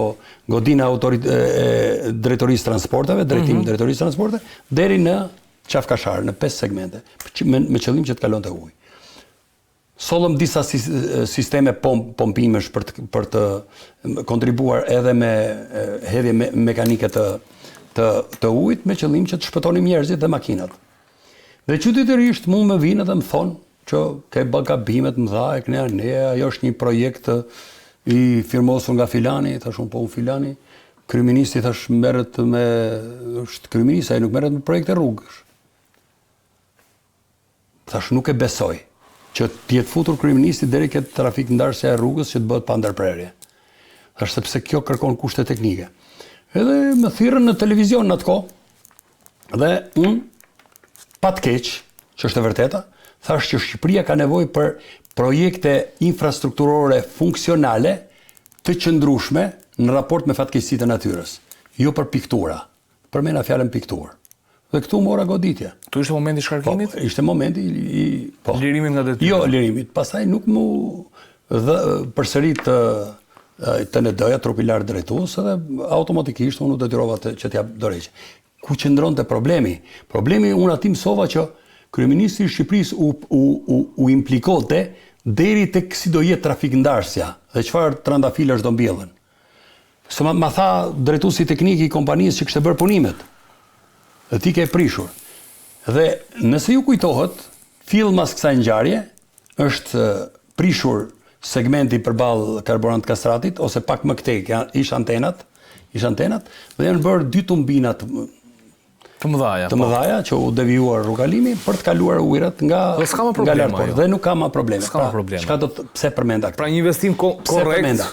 godina autorit e, e drejtorisë transporteve, drejtim mm -hmm. drejtorisë transporteve deri në Qafë Kashar në pesë segmente, me, me qëllim që të kalonte uji. Sollëm disa sisteme pompimesh për të, për të kontribuar edhe me hedhje me, mekanike të, të, të ujit me qëllim që të shpëtonim njerëzit dhe makinat. Dhe çuditërisht mu më vijnë dhe më thonë që ke bë gabime të mëdha e këne ne, ajo është një projekt i firmosur nga filani, thashë unë po unë filani, kryeministri thashë merret me, është kryeministri, ai nuk merret me projekte rrugësh. Thashë nuk e besoj që të jetë futur kryeministri deri ke trafik ndarësja e rrugës që të bëhet pa ndërprerje. Thashë sepse kjo kërkon kushte teknike. Edhe më thirrën në televizion në atë kohë dhe unë pa të keq, që është e vërteta, thashë që Shqipëria ka nevojë për projekte infrastrukturore funksionale të qëndrueshme në raport me fatkeqësitë e natyrës, jo për piktura. Përmenda fjalën pikturë. Dhe këtu mora goditje. Këtu ishte momenti i shkarkimit? Po, ishte momenti i po. Lirimit nga detyra. Jo, lirimit. Pastaj nuk m'u dha përsëri të TND-ja, trupi i lartë drejtues dhe automatikisht unë u detyrova të, që të jap dorëheqje. Ku qëndronte problemi? Problemi unë aty mësova që kryeministri i Shqipërisë u u u, u implikonte deri tek si do jetë trafik ndarësja dhe çfarë trandafilash do mbjellën. Se ma, ma tha drejtuesi teknik i kompanisë që kishte bërë punimet. Dhe ti ke prishur. Dhe nëse ju kujtohet, fill mas kësaj ngjarje është prishur segmenti përballë karburant Kastratit ose pak më këtej, ish antenat, ish antenat dhe janë bërë dy tumbina të. Të mëdhaja, të po. mëdhaja që u devijua rrugëkalimi për të kaluar ujërat nga Dhe s'ka më probleme nga lart Dhe nuk ka më probleme. S'ka më pra, probleme. Çka do të pse përmenda këtë? Pra një investim ko korrekt. Përmenda?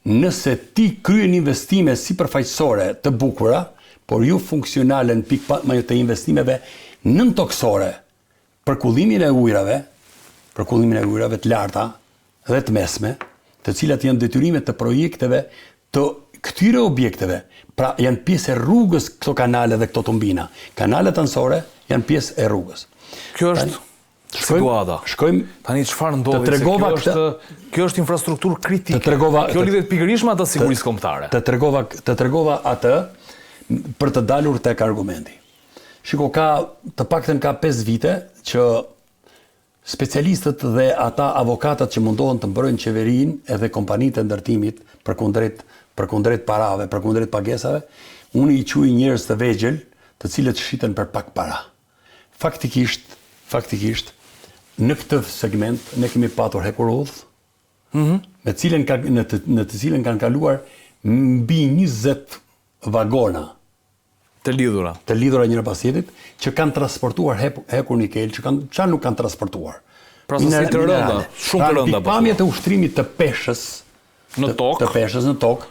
Nëse ti kryen investime sipërfaqësore të bukura, por jo funksionale në pikëpamje të investimeve nëntokësore për kullimin e ujërave, për kullimin e ujërave të larta dhe të mesme, të cilat janë detyrime të projekteve të këtyre objekteve, pra janë pjesë e rrugës këto kanale dhe këto tumbina. Kanalet anësore janë pjesë e rrugës. Kjo është situata. Shkojmë tani çfarë ndodhi? Të tregova kjo është kjo është infrastrukturë kritike. Të tregova kjo lidhet pikërisht me atë sigurisë kombëtare. Të tregova të tregova atë për të dalur tek argumenti. Shiko ka të paktën ka 5 vite që Specialistët dhe ata avokatët që mundohen të mbrojnë qeverinë edhe kompanitë e ndërtimit përkundrejt përkundrejt parave, përkundrejt pagesave, unë i quaj njerëz të vegjël, të cilët shiten për pak para. Faktikisht, faktikisht, në këtë segment ne kemi patur hekurudhë, me cilën ka, në të, në të cilën kanë kaluar mbi 20 vagona Të lidhura. Të lidhura njëra pas tjetrit, që kanë transportuar hekur nikel, që kanë çfarë nuk kanë transportuar. Pra sasi të rënda, shumë të rënda. Pra pikëpamje të ushtrimit të peshës në tokë, të peshës në tokë,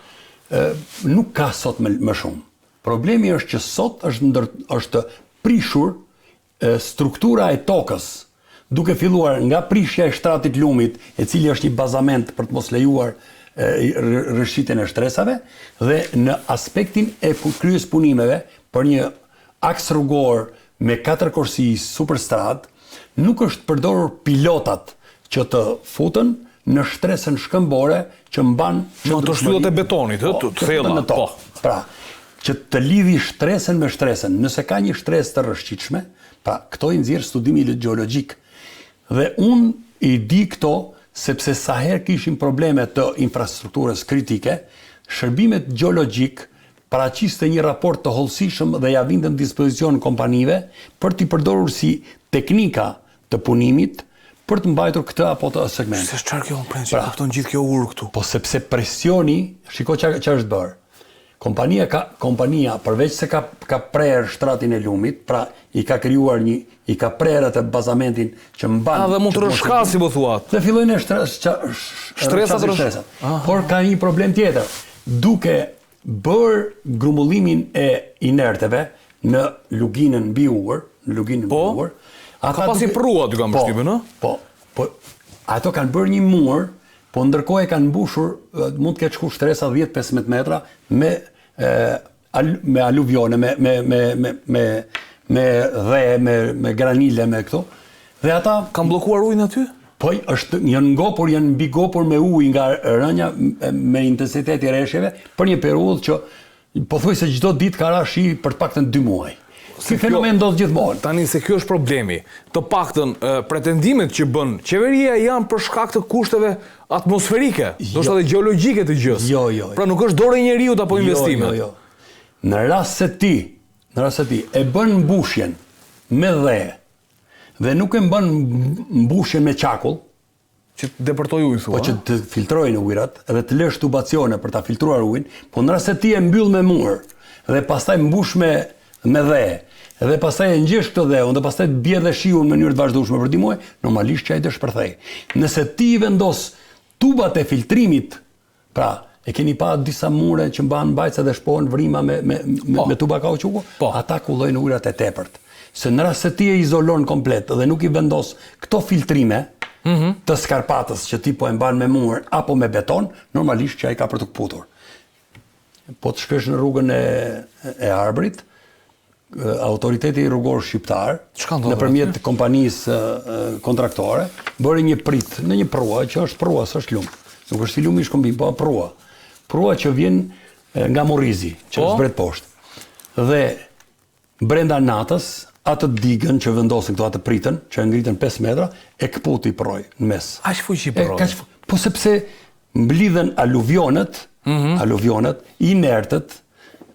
nuk ka sot më, më shumë. Problemi është që sot është ndër, është prishur Struktura e tokës, duke filluar nga prishja e shtratit lumit, e cili është një bazament për të mos lejuar rrëshqitjen e shtresave, dhe në aspektin e kryerjes punimeve për një aks rrugor me katër korsi superstradë, nuk është përdorur pilotat që të futën në shtresën shkëmbore që mban Në ato shtyllat e betonit, ë, të thella, po. Pra, që të lidhi shtresën me shtresën, nëse ka një shtresë të rrëshqitshme, pra këto i nxjerr studimi gjeologjik. Dhe unë i di këto sepse sa herë kishim probleme të infrastrukturës kritike, shërbimet gjeologjik paraqiste një raport të hollësishëm dhe ia vinte në dispozicion kompanive për t'i përdorur si teknika të punimit për të mbajtur këtë apo atë segment. Se çfarë kjo unë pra, kupton gjithë kjo urë këtu. Po sepse presioni, shiko çka çka është bërë. Kompania ka kompania përveç se ka ka prerë shtratin e lumit, pra i ka krijuar një i ka prerë atë bazamentin që mban. A dhe mund të rrëshkasi po thua. Dhe fillojnë shtresat shtresat. Por ka një problem tjetër. Duke bërë grumbullimin e inerteve në luginën mbi urë, në luginën mbi po, urë. Ata ka pasi përrua aty kam po, përshtypjen, ë? Po, po. Ato kanë bërë një mur, po ndërkohë e kanë mbushur, mund të ketë shku shtresa 10-15 metra me e, al, me aluvione, me me me me me me dhe, me me granile, me këto. Dhe ata kanë bllokuar ujin aty? Po, është janë ngopur, janë mbigopur me ujë nga rënia me intensiteti i reshjeve për një periudhë që pothuajse çdo ditë ka ra shi për të paktën dy muaj. Ky fenomen ndodh gjithmonë. Tani se ky është problemi. Të paktën pretendimet që bën qeveria janë për shkak të kushteve atmosferike, jo. ndoshta edhe gjeologjike të gjësë. Jo, jo, jo. Pra nuk është dorë e njeriut apo jo, investimet. Jo, jo, jo. Në rast se ti, në rast se ti e bën mbushjen me dhe Dhe nuk e bën mbushjen me çakull, që të depërtojë uji thua. Po që të filtrojnë ujërat dhe të lësh tubacione për ta filtruar ujin, po në rast se ti e mbyll me mur dhe pastaj mbush me me dhe dhe pastaj e ngjesh këtë dheun dhe pastaj të bie dhe shiu në mënyrë të vazhdueshme për dy muaj, normalisht që ai do shpërthej. Nëse ti i vendos tubat e filtrimit Pra, e keni pa disa mure që mbahen mbajtëse dhe shpohen vrima me me me, po. me tuba kauçuku? Po. Ata kullojnë ujërat e tepërt. Se në rast se ti e izolon komplet dhe nuk i vendos këto filtrime mm -hmm. të skarpatës që ti po e mban me mur apo me beton, normalisht që ai ka për t'u këputur. Po të shkosh në rrugën e e Arbrit, Autoriteti Rrugor Shqiptar, nëpërmjet kompanisë kontraktore, bëri një pritë në një prrua që është prrua, s'është lum. Nuk është si lumi i Shkumbin, po prrua. Prrua që vjen nga Murrizi, që po? zbret poshtë. Dhe brenda natës, atë digën që vendosën këto atë pritën, që e ngritën 5 metra, e këputi përroi në mes. Aq fuqi përroi. Kaq po sepse mblidhen aluvionet, mm -hmm. aluvionet, inertet,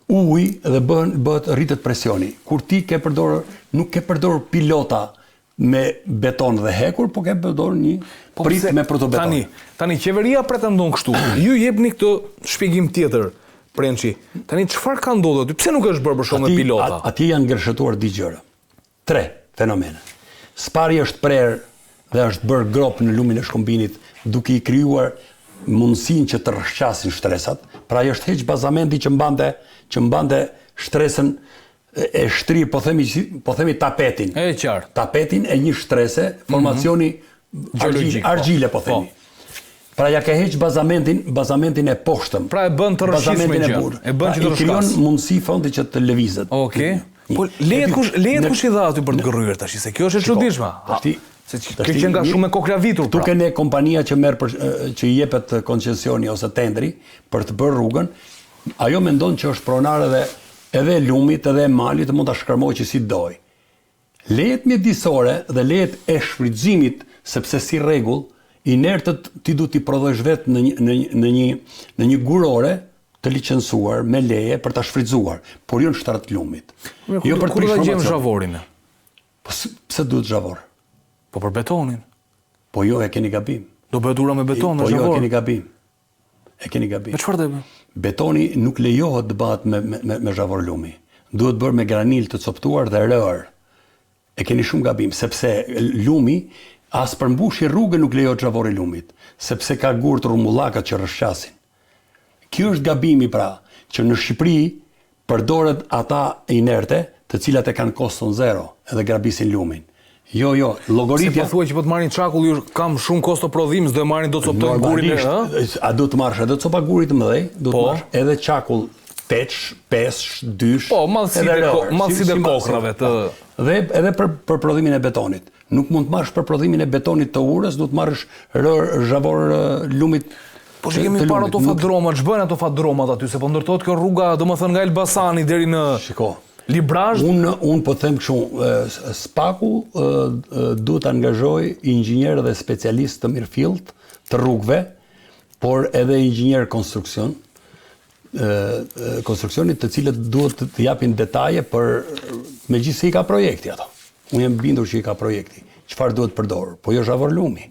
uji dhe bëhen bëhet rritet presioni. Kur ti ke përdorur, nuk ke përdorur pilota me beton dhe hekur, po ke përdorur një po pritë me protobeton. Tani, tani qeveria pretendon kështu. Ju jepni këtë shpjegim tjetër. Prençi. Tani çfarë ka ndodhur aty? Pse nuk është bërë për shembull me pilota? Atje janë gërshetuar dy gjëra. Tre fenomene. Së pari është prerë dhe është bërë gropë në lumin e Shkumbinit, duke i krijuar mundësinë që të rrëshqasin shtresat, pra i është heq bazamenti që mbante që mbante shtresën e shtrirë, po themi po themi tapetin. E qartë. Tapetin e një shtrese, formacioni mm -hmm. gjeologjik, po. argjile po themi. Po. Pra ja ke heq bazamentin, bazamentin e poshtëm. Pra e bën të rrëshqitshme gjë. E bën pra, që të rrëshqasë. I krijon mundësi frontit që të lëvizet. Okej. Okay. Po lejet kush lejet kush i dha aty për të gërryer tash, se kjo është e çuditshme. Tashti se kjo që nga shumë e koklavitur pra. Këtu ke ne kompania që merr për që i jepet koncesioni ose tendri për të bërë rrugën, ajo mendon që është pronare dhe edhe e lumit edhe e malit mund ta shkërmoqë si dojë. Lejet mjedisore dhe lejet e shfrytëzimit, sepse si rregull, inertet ti duhet t'i prodhosh vetë në një në një në një në një gurore të licencuar me leje për ta shfrytëzuar, por jo në shtrat të lumit. Mirë, jo për të prishur gjejmë zhavorin. Po pse duhet zhavor? Po për betonin. Po jo, e keni gabim. Do bëhet ura me beton me zhavor. Po jo, e keni gabim. E keni gabim. Me çfarë do e bëjmë? Betoni nuk lejohet të bëhet me me me zhavor lumi. Duhet bërë me granil të copëtuar dhe rërë. E keni shumë gabim, sepse lumi as për mbushje rruge nuk lejohet zhavori i lumit, sepse ka gurë të rrumbullakët që rrëshqasin. Kjo është gabimi pra, që në Shqipëri Përdoret ata inerte, të cilat e kanë koston zero, edhe grabisin lumin. Jo, jo, llogaritja. Se po thua që po të marrin çakull, ju kam shumë kosto prodhim, s'do e marrin do të coptojnë gurin e, ë? A duhet të marrësh edhe copa guri të mëdhenj, duhet të po. marrësh edhe çakull teç, pesësh, dysh, po, madhësitë e madhësitë e kokrrave të dhe edhe për për prodhimin e betonit. Nuk mund të marrësh për prodhimin e betonit të urës, duhet të marrësh rërë zhavor lumit. Po që kemi parë ato fadromat, ç'bëjnë ato fadromat aty, se po ndërtohet kjo rruga, domethënë nga Elbasani deri në Shiko. Librazhd. Unë unë po them kështu, SPAK-u duhet të angazhojë inxhinierë dhe specialistë të mirëfilltë të rrugëve, por edhe inxhinierë konstruksion, konstruksionit të cilët duhet të japin detaje për megjithëse i ka projekti ato. Unë jam bindur që i ka projekti. Çfarë duhet përdorur? Po jo zhavor lumi.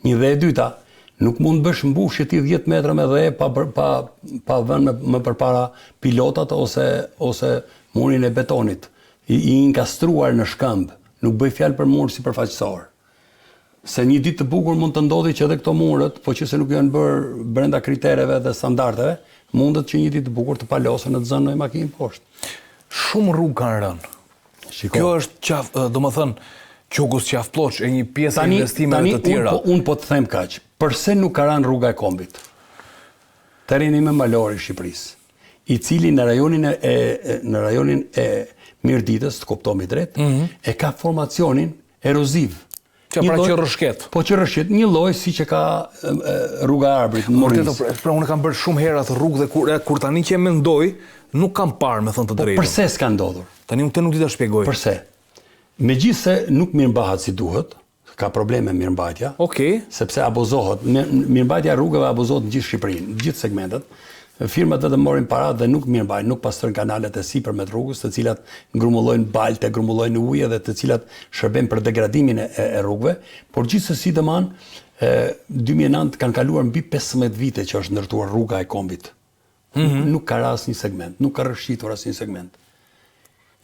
Një dhe e dyta, nuk mund të bësh mbushje ti 10 metra me dhe pa pa pa vënë më, më përpara pilotat ose ose murin e betonit i, i inkastruar në shkëmb. Nuk bëj fjalë për mur sipërfaqësor. Se një ditë të bukur mund të ndodhi që edhe këto muret, po që se nuk janë bërë brenda kritereve dhe standardeve, mundet që një ditë të bukur të palosen e të zënë një makinë poshtë. Shumë rrugë kanë rënë. Shiko. Kjo është qaf, domethënë, qukës Qafë Plloçë e një pjesë e investimeve të tjera. Tani, unë po, unë po të them kaq, përse nuk ka rënë rruga e kombit? Terreni më malor i Shqipërisë, i cili në rajonin e, e në rajonin e Mirditës, të kuptohemi drejt, mm -hmm. e ka formacionin eroziv. Që pra që rrëshqet. Po që rrëshqet, një lloj siç e ka rruga e Arbrit në Moriz. Vërtet, pra unë kam bërë shumë herë atë rrugë dhe kur kur tani që e mendoj, nuk kam parë, me thënë të po, drejtën. Po përse s'ka ndodhur? Tani unë këtë nuk di ta shpjegoj. Përse? Megjithëse nuk mirëmbahet si duhet, ka probleme mirëmbajtja. Okej. Okay. Sepse abuzohet, mirëmbajtja e rrugëve abuzohet në gjithë Shqipërinë, në gjithë segmentet. Firmat vetëm marrin paratë dhe nuk mirëmbajnë, nuk pastrojnë kanalet e sipërme të rrugës, të cilat grumbullojnë baltë, grumbullojnë ujë dhe të cilat shërbejnë për degradimin e, e rrugëve, por gjithsesi domethënë, 2009 kanë kaluar mbi 15 vite që është ndërtuar rruga e kombit. Mm -hmm. Nuk ka ra asnjë segment, nuk ka rrëshqitur asnjë segment.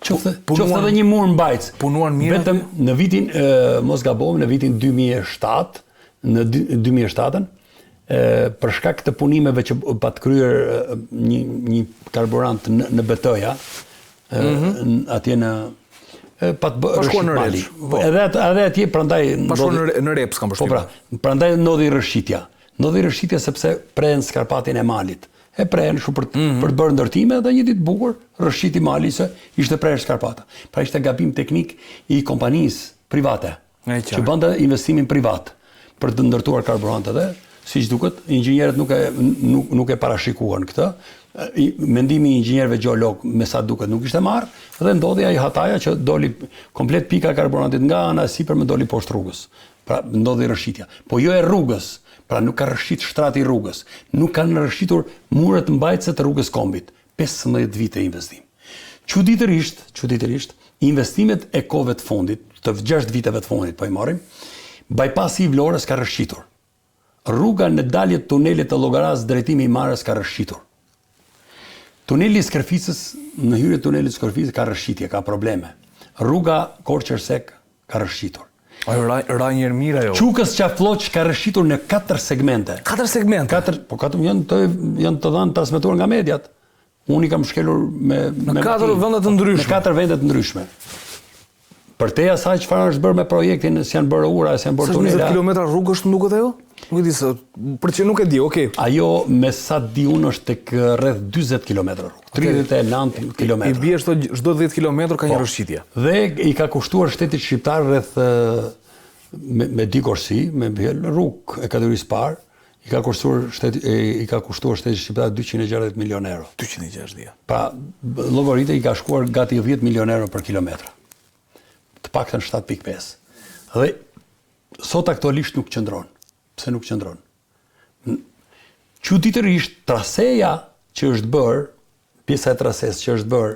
Qoftë, qoftë edhe një mur mbajtës. Punuan mirë. Vetëm në vitin, e, mos gabohem, në vitin 2007, në 2007-ën, e, për shkak të punimeve që pat kryer një një karburant në, në Beteja, mm -hmm. atje në pat bë, pa shkuar në Reps. Po. Edhe atë edhe atje prandaj pa shkuar në në Reps kam përshtypjen. Po pra, prandaj ndodhi rrëshqitja. Ndodhi rrëshqitja sepse prehen skarpatin e malit. E prehen kështu për, mm -hmm. për të bërë ndërtime dhe një ditë të bukur rrëshqiti mali se ishte prerë skarpata. Pra ishte gabim teknik i kompanisë private që bënte investimin privat për të ndërtuar karburante dhe siç duket inxhinierët nuk e nuk nuk e parashikuan këtë. Mendimi i inxhinierëve gjeolog me sa duket nuk ishte marrë dhe ndodhi ai hataja që doli komplet pika e karburantit nga ana e sipërme doli poshtë rrugës. Pra ndodhi rrëshqitja. Po jo e rrugës, pra nuk ka rrëshqit shtrati i rrugës. Nuk kanë rrëshqitur muret mbajtëse të rrugës kombit. 15 vite investim. Çuditërisht, çuditërisht, investimet e kohëve të fundit, të 6 viteve të fundit po i marrim, bypassi i Vlorës ka rrëshqitur. Rruga në dalje të tunelit të Llogarasë drejtimi i Himarës ka rrëshqitur. Tuneli i Skërficës, në hyrje të tunelit të Skërficës ka rrëshqitje, ka probleme. Rruga Korçë-Ersekë ka rrëshqitur. Ajo ra, ra një herë mirë ajo. Qukës Qafë Plloçë ka rrëshqitur në katër segmente. Katër segmente. Katër, po katër janë të janë të dhënë transmetuar nga mediat. Unë i kam shkelur me në me katër vende të ndryshme. Në katër vende të ndryshme. Përtej asaj çfarë është bërë me projektin, si janë bërë ura, si janë bërë tunela. 20 kilometra rrugë është më duket ajo? Nuk e di se për që nuk e di, okay. Ajo me sa di unë është tek rreth 40 kilometra rrugë. 39 kilometra. I bie çdo çdo 10 kilometra ka një po. rrëshqitje. Dhe i ka kushtuar shtetit shqiptar rreth me, me dy korsi, me rrugë e kategorisë parë, i ka kushtuar shteti i ka kushtuar shtetit shqiptar 260 milionë euro. 260. Pra, llogaritë i ka shkuar gati 10 milionë euro për kilometra. Të paktën 7.5. Dhe sot aktualisht nuk qëndron. Pse nuk qëndron? Çuditërisht traseja që është bërë, pjesa e trasesë që është bërë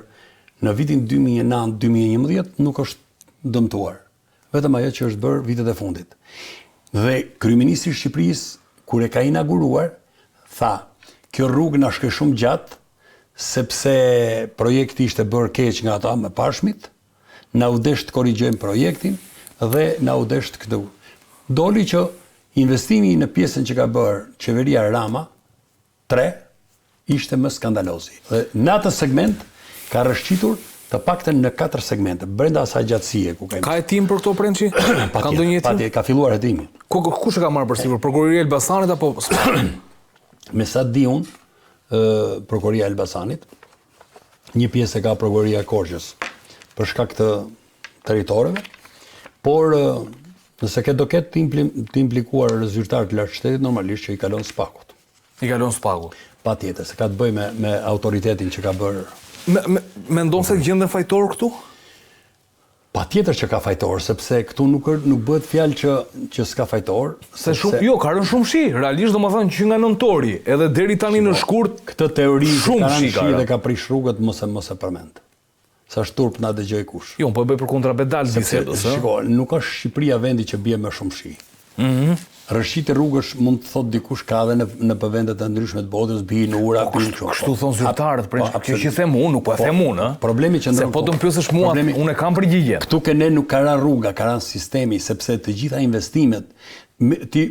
në vitin 2009-2011 nuk është dëmtuar. Vetëm ajo që është bërë vitet e fundit. Dhe kryeministri i Shqipërisë kur e ka inauguruar, tha, kjo rrugë na shkoi shumë gjatë, sepse projekti ishte bërë keq nga ata më parshmit, na u desh të korrigjojmë projektin dhe na u desh të këtu. Doli që investimi në pjesën që ka bërë qeveria Rama, 3 ishte më skandalozi. Dhe në atë segment ka rrëshqitur të paktën në katër segmente, brenda asaj gjatësie ku ka. Ka hetim për këto Prençi? Ka ndonjë hetim? Patjetër, ka filluar hetimi. Ku kush e ka marrë përsipër? Prokuroria e Elbasanit apo Me sa di unë, ë Prokuroria e Elbasanit, një pjesë e ka Prokuroria e Korçës për shkak të territoreve, por nëse ke do ketë të, impli, të implikuar zyrtarë të lartë shtetit, normalisht që i kalon SPAK-ut. I kalon SPAK-ut. Patjetër, se ka të bëjë me me autoritetin që ka bërë. Me, me, mendon se gjenden fajtorë këtu? Patjetër që ka fajtorë, sepse këtu nuk nuk bëhet fjalë që që s'ka fajtorë, se shumë jo, ka rënë shumë shi, realisht domethënë që nga nëntori edhe deri tani në shkurt këtë teori që ka rënë shi dhe ka prish rrugët mos e mos e përmend. Se është turp na dëgjojë kush. Jo, unë po e bëj për kundra-bedal bisedës, ë. Shiko, nuk është Shqipëria vendi që bie më shumë shi. Mhm. Rrëshqitje rrugësh mund të thotë dikush ka edhe në nëpër vende të ndryshme të botës, bien ura, po, bien kështu. Kështu thonë zyrtarët, po, po, kjo që them unë, nuk po e po, them unë, ë. Problemi që Se po të më pyesësh mua, unë e kam përgjigjen. Këtu ke ne nuk ka rënë rruga, ka rënë sistemi, sepse të gjitha investimet, ti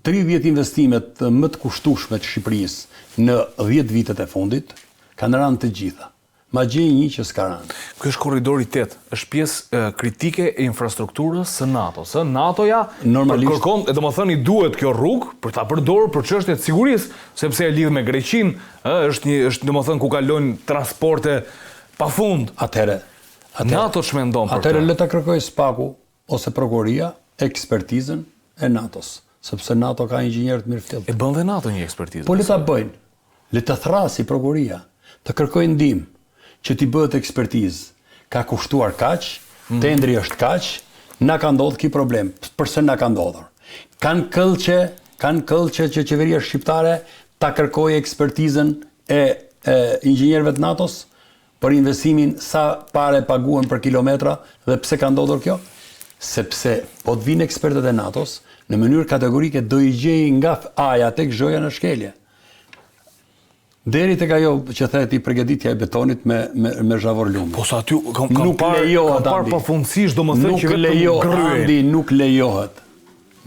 30 investimet më të kushtueshme të Shqipërisë në 10 vitet e fundit kanë rënë të gjitha. Ma gjej një që s'ka rënë. Ky është korridori 8, është pjesë kritike e infrastrukturës së NATO-s, ë? NATO-ja Normalisht kërkon, e domethënë i duhet kjo rrugë për ta përdorur për çështje të sigurisë, sepse e lidh me Greqinë, ë, është një është domethënë ku kalojnë transporte pafund. Atëherë, atëherë NATO ç'mendon për këtë? Atëherë le ta kërkojë SPAK-u ose prokuroria ekspertizën e NATO-s, sepse NATO ka inxhinierë të mirëfilltë. E bën dhe NATO një ekspertizë. Po le ta bëjnë. Le të thërrasi prokuroria, të kërkojë ndihmë, që t'i bëhet ekspertizë. Ka kushtuar kaq, mm. tendri është kaq, na ka ndodhur ky problem. Përse na ka ndodhur? Kanë këllqe, kanë këllqe që qeveria shqiptare ta kërkojë ekspertizën e, e inxhinierëve të NATO-s për investimin sa pare paguhen për kilometra dhe pse ka ndodhur kjo? Sepse po të vinë ekspertët e NATO-s, në mënyrë kategorike do i gjejë nga A-ja tek Zh-ja në shkelje. Deri tek ajo që the ti përgatitja e betonit me me me zhavor lumi. Po sa aty kam kam nuk parë lejohet, kam parë pafundësisht domethënë që vetëm lejohet, Andi nuk lejohet.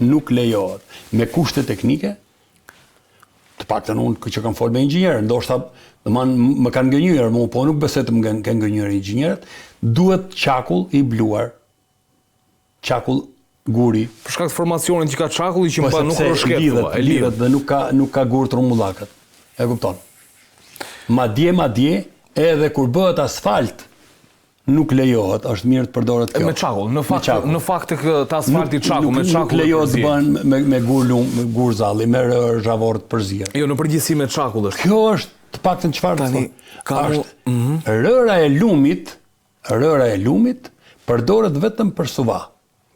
Nuk lejohet. Me kushte teknike, të paktën unë që kam folë me inxhinierë, ndoshta domethënë më kanë gënjyer, mu po nuk besoj të më kenë gënjyer inxhinierët, duhet çakull i bluar çakull guri. Për shkak të formacionit që ka çakulli që po, mban nuk rrëshqet, lidhet, e lidhet dhe nuk ka nuk ka gur të rrumbullakët. E kupton? Madje madje edhe kur bëhet asfalt nuk lejohet, është mirë të përdoret kjo. Me çakull, në fakt me në fakt tek te asfalti çakull, me çakull. Nuk lejohet të bëhen me me gur lum, me gur zalli, me rërë zhavor të përzier. Jo, në përgjithësi me çakull është. Kjo është të paktën çfarë të thonë. Ka është mm -hmm. rëra e lumit Rëra e lumit përdoret vetëm për suva,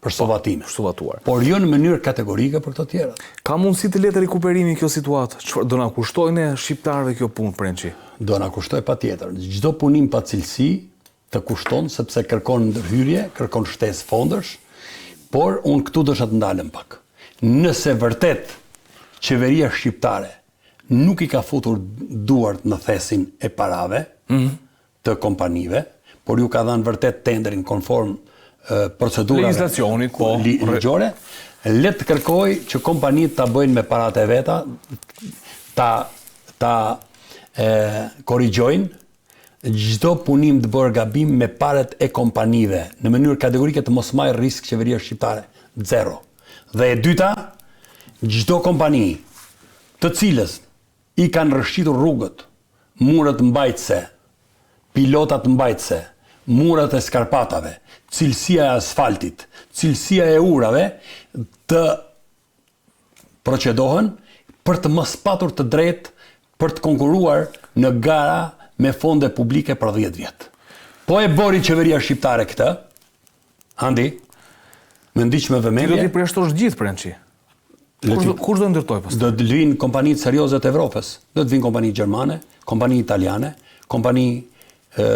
për suvatime. Për suvatuar. Por jo në mënyrë kategorike për këto tjerat. Ka mundësi të lehtë rikuperimi kjo situatë? Çfarë do na kushtojë ne shqiptarëve kjo punë Prençi? Do na kushtojë patjetër. Çdo punim pa cilësi të kushton sepse kërkon ndërhyrje, kërkon shtesë fondesh, por unë këtu dosha të ndalem pak. Nëse vërtet qeveria shqiptare. nuk i ka futur duart në thesin e parave të kompanive, por ju ka dhënë vërtet tenderin konform procedurave legjislacionit, po, ligjore, le të kërkojë që kompanitë ta bëjnë me paratë e veta, ta ta e, korrigjojnë çdo punim të bërë gabim me paret e kompanive, në mënyrë kategorike të mos marrë risk qeveria shqiptare, zero. Dhe e dyta, çdo kompani të cilës i kanë rrëshqitur rrugët, muret mbajtëse, pilotat mbajtëse, muret e skarpatave, cilësia e asfaltit, cilësia e urave, të procedohen për të mos patur të drejtë për të konkurruar në gara me fonde publike për 10 vjet. Po e bëri qeveria shqiptare këtë, Andi, më ndiq me vëmendje. Ti do t'i përjashtosh gjithë Prençi. Kush do kush do ndërtojë pastaj? Do të vijnë kompanitë serioze të Evropës. Do të vijnë kompani gjermane, kompani italiane, kompani ë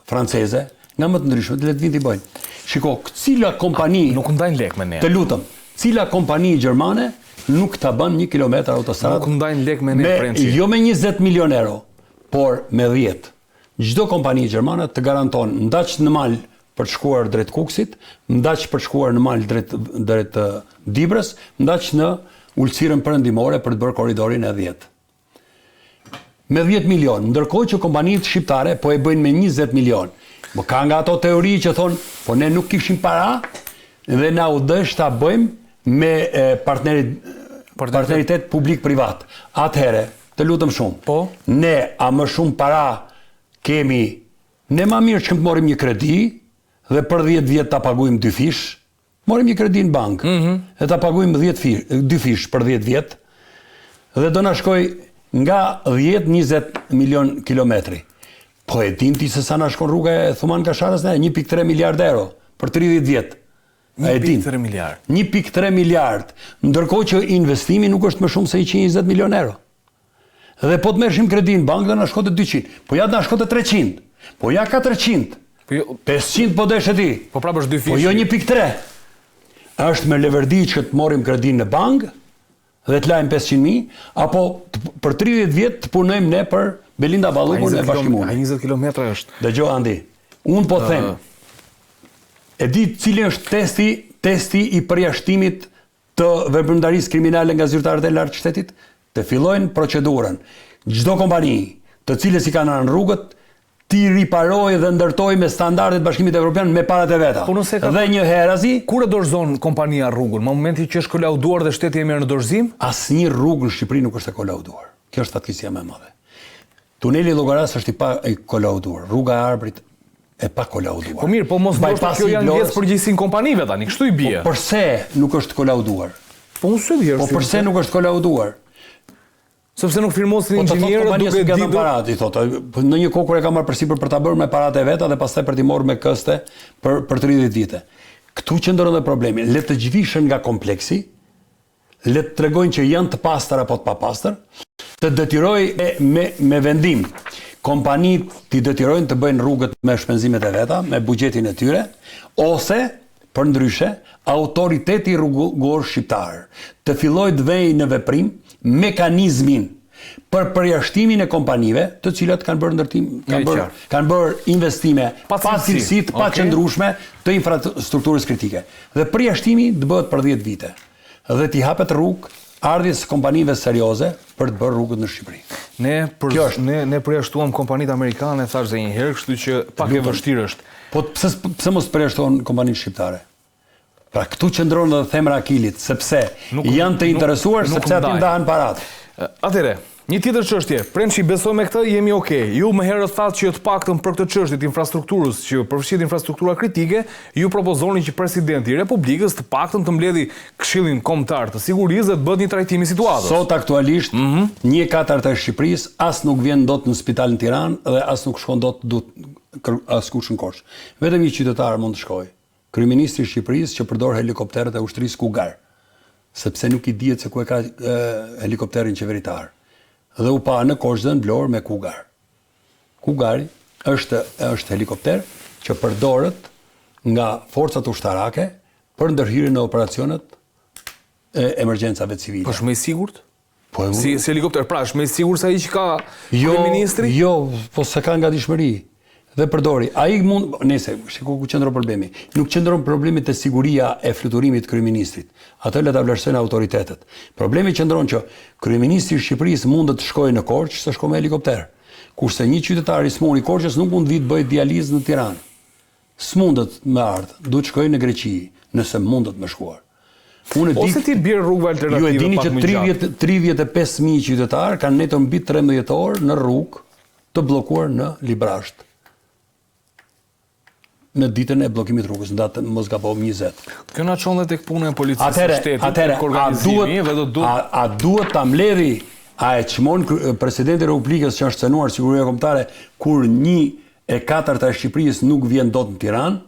franceze, nga më të ndryshmet, le të vijnë t'i bëjnë. Shiko, cila kompani nuk ndajnë lek me ne. Të lutem, cila kompani gjermane nuk ta bën një kilometër autostradë? Nuk ndajnë lek me ne Prençi. Jo me 20 milion euro, por me 10. Çdo kompani gjermane të garanton ndaç në mal për të shkuar drejt Kukësit, ndaç për të shkuar në mal drejt drejt Dibrës, ndaç në Ultësirën Perëndimore për të bërë korridorin E 10. Me 10 milion, ndërkohë që kompanitë shqiptare po e bëjnë me 20 milion. Po ka nga ato teori që thonë, po ne nuk kishim para dhe na u desh ta bëjmë me partnerit partneritet publik-privat. Atëherë, të lutem shumë. Po. Ne a më shumë para kemi Ne ma mirë që të marrim një kredi dhe për 10 vjet ta paguajmë dyfish, marrim një kredi në bankë mm -hmm. dhe ta paguajmë 10 fish, dyfish për 10 vjet dhe do na shkojë nga 10-20 milion kilometri. Po e din ti se sa na shkon rruga e Thumanë Kasharës ne? 1.3 miliard euro për 30 vjet. 1.3 miliard. 1.3 miliard. Ndërkohë që investimi nuk është më shumë se 120 milion euro. Dhe po të merrshim kredi në bankë do na shkonte 200. Po ja të na shkonte 300. Po ja 400. Po jo, 500 po deshe ti. Po prapë është dyfish. Po jo 1.3. Është me leverdi që të marrim kredinë në bankë dhe të lajmë 500.000 apo të, për 30 vjet të punojmë ne për Belinda Ballukun e Bashkim Ulën. A 20 kilometra është? Dëgjo Andi, unë po them. E di cili është testi, testi i përjashtimit të veprimtarisë kriminale nga zyrtarët e lartë të shtetit, të fillojnë procedurën. Çdo kompani, të cilës i kanë rënë rrugët, t'i riparojë dhe ndërtojë me standardet e Bashkimit Evropian me paratë e veta. Po nëse ka Dhe njëherazi, Kur e dorëzon kompania rrugën? Në momentin që është kolauduar dhe shteti e merr në dorëzim? Asnjë rrugë në Shqipëri nuk është e kolauduar. Kjo është fatkeqësia më e madhe. Tuneli i Llogarasë është i pa i kolauduar. Rruga e Arbrit e pa kolauduar. Po mirë, po mos ndoshta kjo ia ngec përgjegjësinë kompanive tani, kështu i bie. Po përse nuk është kolauduar? Po unë s'e di. Po përse nuk është kolauduar? Sepse nuk firmosin po, inxhinierët duke ditur. Po paratë, i thotë. Po në një kohë kur e ka marrë përsipër për ta bërë me paratë e veta dhe pastaj për t'i marrë me këste për për 30 vite. Këtu qëndron dhe problemi. Le të zhvishen nga kompleksi, Le të tregojnë që janë të pastër apo të papastër, të detyrojë me me vendim kompanitë t'i detyrojnë të bëjnë rrugët me shpenzimet e veta, me buxhetin e tyre, ose përndryshe autoriteti rrugor shqiptar të fillojë të vejë në veprim mekanizmin për përjashtimin e kompanive të cilat kanë bërë ndërtim, kanë bërë kanë bërë investime pa cilësi të paqëndrueshme të infrastrukturës kritike. Dhe përjashtimi të bëhet për 10 vite. Dhe t'i hapet rrugë ardhjes së kompanive serioze për të bërë rrugët në Shqipëri. Ne për Kjo është. ne ne përjashtuam kompanitë amerikane thashë dhe një herë, kështu që pak e vështirë është. Po pse pse mos përjashtohen kompanitë shqiptare? Pra këtu qëndron edhe thembra e Akilit, sepse nuk, janë të interesuar nuk, nuk sepse aty ndahen paratë. Atëherë, një tjetër çështje, Prençi besoj me këtë jemi okay. Ju më herët thatë që të paktën për këtë çështje të infrastrukturës, që përfshihet infrastruktura kritike, ju propozoni që presidenti i Republikës të paktën të mbledhi Këshillin Kombëtar të Sigurisë dhe të bëhet një trajtim i situatës. Sot aktualisht, mm -hmm. një e katërta e Shqipërisë as nuk vjen dot në spital në Tiranë dhe as nuk shkon dot dot askush në Korçë. Vetëm një qytetar mund të shkojë. Kryeministri i Shqipërisë që përdor helikopterët e ushtrisë Cougar, sepse nuk i dihet se ku e ka helikopterin qeveritar. Dhe u pa në Korçë dhe në Vlorë me Cougar. Cougari është është helikopter që përdoret nga forcat ushtarake për ndërhyrje në operacionet e emergjencave civile. Po është më i sigurt? Po e si, si helikopter, pra është më i sigurt se ai që ka jo, kryeministri? Jo, po s'e ka në gatishmëri. Dhe përdori. Ai mund, nëse shiko ku qëndron problemi. Nuk qëndron problemi te siguria e fluturimit të kryeministrit. Atë le ta vlerësojnë autoritetet. Problemi qëndron që kryeministri i Shqipërisë mundet të shkojë në Korçë, se shkon me helikopter. Kurse një qytetar i smur i Korçës nuk mund të vijë të bëjë dializë në Tiranë. S'mundet me ardhë, duhet shkojë në Greqi, nëse mundet me shkuar. Unë e di, Ose t'i bjerë rrugëve alternative ju e dini që 30, 35.000 qytetarë kanë nejtur mbi 13 orë në rrugë të bllokuar në Librazhd. Në ditën e bllokimit rrugës, në datë mos gaboj 20. Kjo na çon dhe tek puna e policisë së shtetit, atëherë, a duhet, dhe do duhet... A, a duhet ta mbledhi, a e çmon presidenti i Republikës që është cenuar siguria kombëtare kur një e katërta e Shqipërisë nuk vjen dot në Tiranë,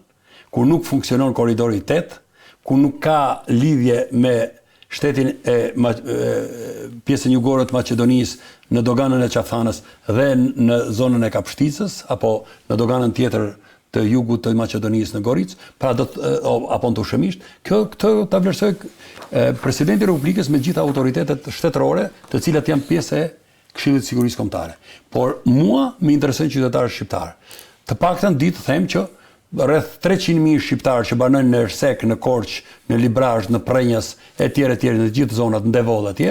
kur nuk funksionon korridori 8, ku nuk ka lidhje me shtetin e pjesën jugore të Maqedonisë në doganën e Qafë-Thanës dhe në zonën e Kapshticës apo në doganën tjetër të jugut të Maqedonisë në Goricë, pra do të apo në Tushemisht, kjo këtë ta vlerësojë presidenti i Republikës me gjitha autoritetet shtetërore, të cilat janë pjesë e Këshillit të Sigurisë Kombëtare. Por mua më interesojnë qytetarët shqiptarë. Të paktën di të them që rreth 300.000 shqiptarë që banojnë në Ersekë, në Korçë, në Librazhd, në Prrenjas etj etj në të gjithë zonat në Devoll etj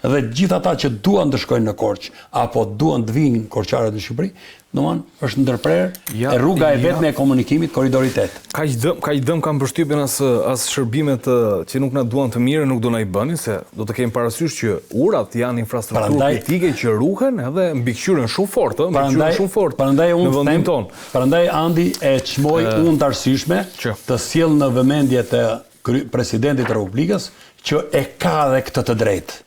dhe të gjithë ata që duan të shkojnë në Korçë apo duan të vijnë korçarët në Shqipëri, domethënë është ndërprerë ja, rruga e vetme e komunikimit korridori 8. Kaq dëm, kaq dëm kam përshtypjen as as shërbimet që nuk na duan të mirën nuk do na i bënin se do të kemi parasysh që urat janë infrastrukturë kritike që ruhen edhe mbikëqyren shumë fort, ë, mbikëqyren shumë fort. Prandaj unë në vendin tonë. Prandaj Andi e çmoj unë të arsyeshme të sjell në vëmendje të presidentit të Republikës që e ka dhe këtë të drejtë.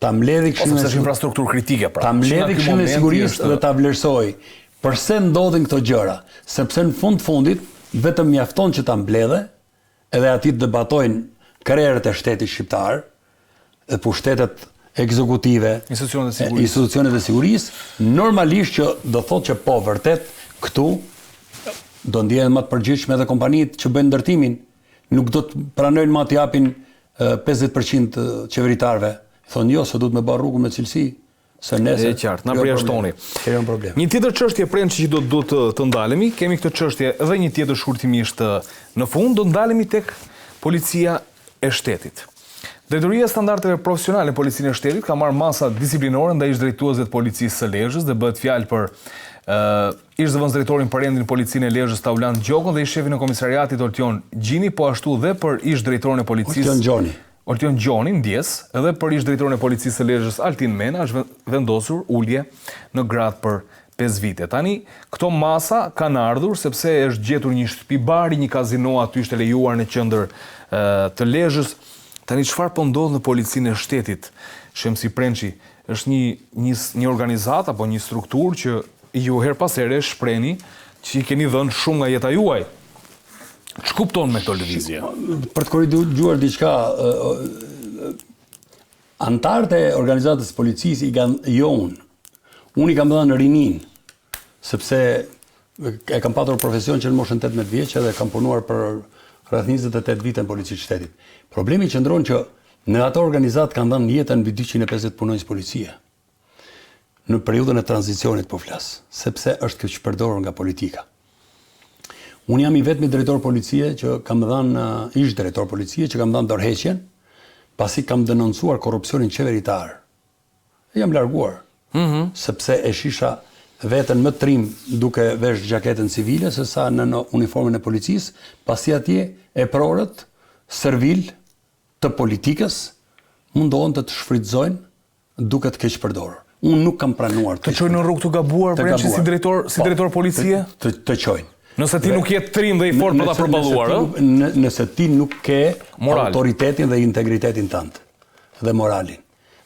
Ta mbledhi po, këshillin e infrastrukturë kritike pra. Ta mbledhi këshillin e sigurisë dhe ta vlerësojë. Përse ndodhin këto gjëra? Sepse në fund të fundit vetëm mjafton që ta mbledhë edhe aty të debatojnë krerët e shtetit shqiptar, dhe pushtetet ekzekutive, institucionet e sigurisë, institucionet e sigurisë, normalisht që do thotë që po vërtet këtu do ndjehen më të përgjegjshme edhe kompanitë që bëjnë ndërtimin, nuk do të pranojnë më të japin 50% qeveritarëve. Thonë jo, se duhet me bërë rrugën me cilësi. Se nesër E qartë, na përjashtoni. Krijon problem. Një tjetër çështje Prençi që do të duhet të, të ndalemi, kemi këtë çështje edhe një tjetër shkurtimisht në fund, do të ndalemi tek policia e shtetit. Drejtoria e Standardeve Profesionale në Policinë e Shtetit ka marrë masa disiplinore ndaj ish-drejtuesve të Policisë së Lezhës dhe bëhet fjalë për ë ish zëvendësdrejtorin për rendin në Policinë e Lezhës Taulant Gjokën dhe ish-shefin e komisariatit Oltion Gjini, po ashtu dhe për ish-drejtorin e policisë Oltion Gjoni. Oltion Gjoni, ndjesë, edhe për ish-drejtorin e Policisë së Lezhës Altin Mena është vendosur ulje në gradë për 5 vite. Tani, këto masa kanë ardhur sepse është gjetur një shtëpi bari, një kazino aty është e lejuar në qendër të Lezhës. Tani çfarë po ndodh në Policinë e Shtetit? Shemsi Prençi, është një një një organizatë apo një strukturë që ju herë pas here shpreheni që i keni dhënë shumë nga jeta juaj. Ç'kupton me këto lëvizje? Për të korrigjuar diçka, anëtarët e organizatës së policisë i kanë jo unë. Unë i kam dhënë rininë, sepse e kam patur profesion që në moshën 18 vjeç edhe kam punuar për rreth 28 vite në polici të shtetit. Problemi qëndron që në atë organizatë kanë dhënë jetën mbi 250 punonjës policie. Në periudhën e tranzicionit po flas, sepse është keqpërdorur nga politika. Unë jam i vetmi drejtor policie që kam dhënë ish drejtor policie që kam dhënë dorëheqjen pasi kam denoncuar korrupsionin qeveritar. E jam larguar. Mm -hmm. Sepse e shisha veten më trim duke vesh xhaketën civile se sa në uniformën e policisë, pasi atje eprorët servil të politikës mundohen të të shfrytëzojnë duke të keqpërdorur. Unë nuk kam pranuar të Të çojnë në rrugë të gabuar, Prençi si drejtor, si po, drejtor policie? Të, të, të çojnë. Nëse ti nuk je trim dhe i fortë për ta përballuar, ë? Nëse ti nuk ke Moral. autoritetin dhe integritetin tënd dhe moralin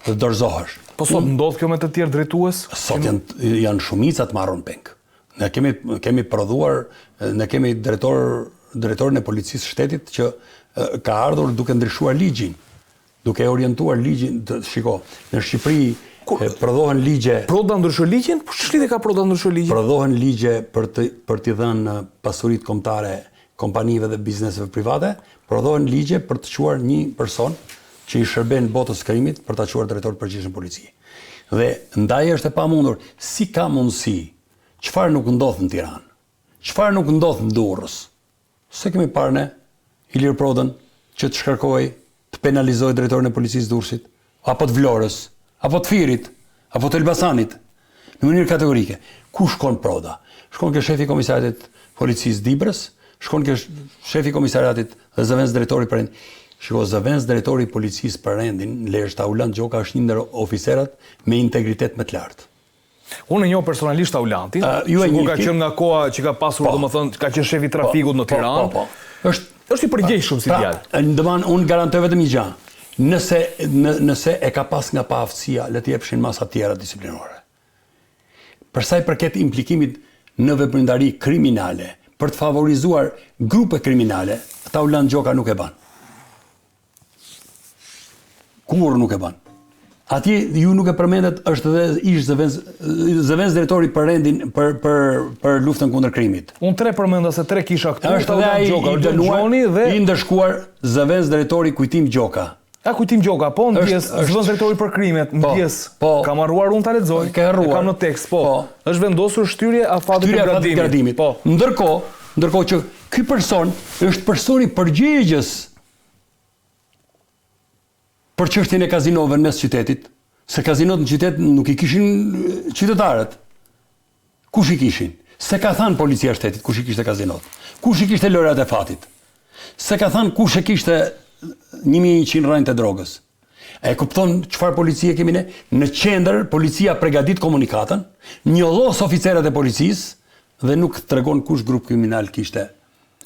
dhe dorëzohesh. Po sot ndodh kjo me të tjerë drejtues? Sot janë janë shumica të marrun peng. Ne kemi kemi prodhuar, ne kemi drejtor drejtorin e policisë së shtetit që ka ardhur duke ndryshuar ligjin. Duke e orientuar ligjin, të, shiko, në Shqipëri Kur, prodhohen ligje... Proda ndryshoi ligjin? Po ç'lidhje ka Proda ndryshoi ligjin? Prodhohen ligje për të për t'i dhënë pasuritë kombëtare kompanive dhe bizneseve private, prodhohen ligje për të çuar një person që i shërben botës së krimit për ta çuar drejtor të përgjithshëm policie. Dhe ndaj është e pamundur, si ka mundësi, çfarë nuk ndodh në Tiranë, çfarë nuk ndodh në Durrës, S'e kemi parë ne Ilir Prodën që të shkarkojë, të penalizojë drejtorin e policisë së Durrësit, apo të Vlorës, apo të Fierit, apo të Elbasanit, në mënyrë kategorike. Ku shkon Proda? Shkon ke shefi i komisariatit të policisë Dibrës, shkon ke shefi i komisariatit dhe zëvendës drejtori për rendin. Shiko, zëvendës drejtori i policisë për rendin në Lezhë, Taulant Gjoka është një ndër oficerët me integritet më të lartë. Unë e njoh personalisht Taulantin, uh, ju e njihni. Ka qenë nga koha që ka pasur, po, domethënë, ka qenë shefi i po, trafikut në po, Tiranë. Po, po, po. Është është i përgjegjshëm si pra, djalë. Domethënë unë garantoj vetëm një gjë. Nëse në, nëse e ka pas nga paaftësia, le të jepshin masa të tjera disiplinore. Për sa i përket implikimit në veprimtari kriminale, për të favorizuar grupe kriminale, Taulant Gjoka nuk e bën. Kurrë nuk e bën. Atje ju nuk e përmendët është edhe ish zëvendës zëvendës drejtori për rendin për për për luftën kundër krimit. Unë tre përmenda se tre kisha këtu, është edhe ai i dënuar dhe i ndëshkuar zëvendës drejtori Kujtim Gjoka. A Kujtim Gjoka, po ndjesë, zëvendës drejtori për krimet, po, ndjesë. Po, kam harruar unë ta lexoj. Ke harruar. E kam në tekst, po. po. Është vendosur shtyrje afatit të gradimit. gradimit. Po. Ndërkohë, ndërkohë që ky person është personi përgjegjës për çështjen e kazinove në mes qytetit, se kazinot në qytet nuk i kishin qytetarët. Kush i kishin? S'e ka thanë policia e shtetit kush i kishte kazinot. Kush i kishte lojrat e fatit? S'e ka thanë kush e kishte 1100 rrënjët e drogës. E kupton çfarë policie kemi ne? Në qendër policia pregadit komunikatën, njollos oficerët e policisë dhe nuk tregon kush grup kriminal kishte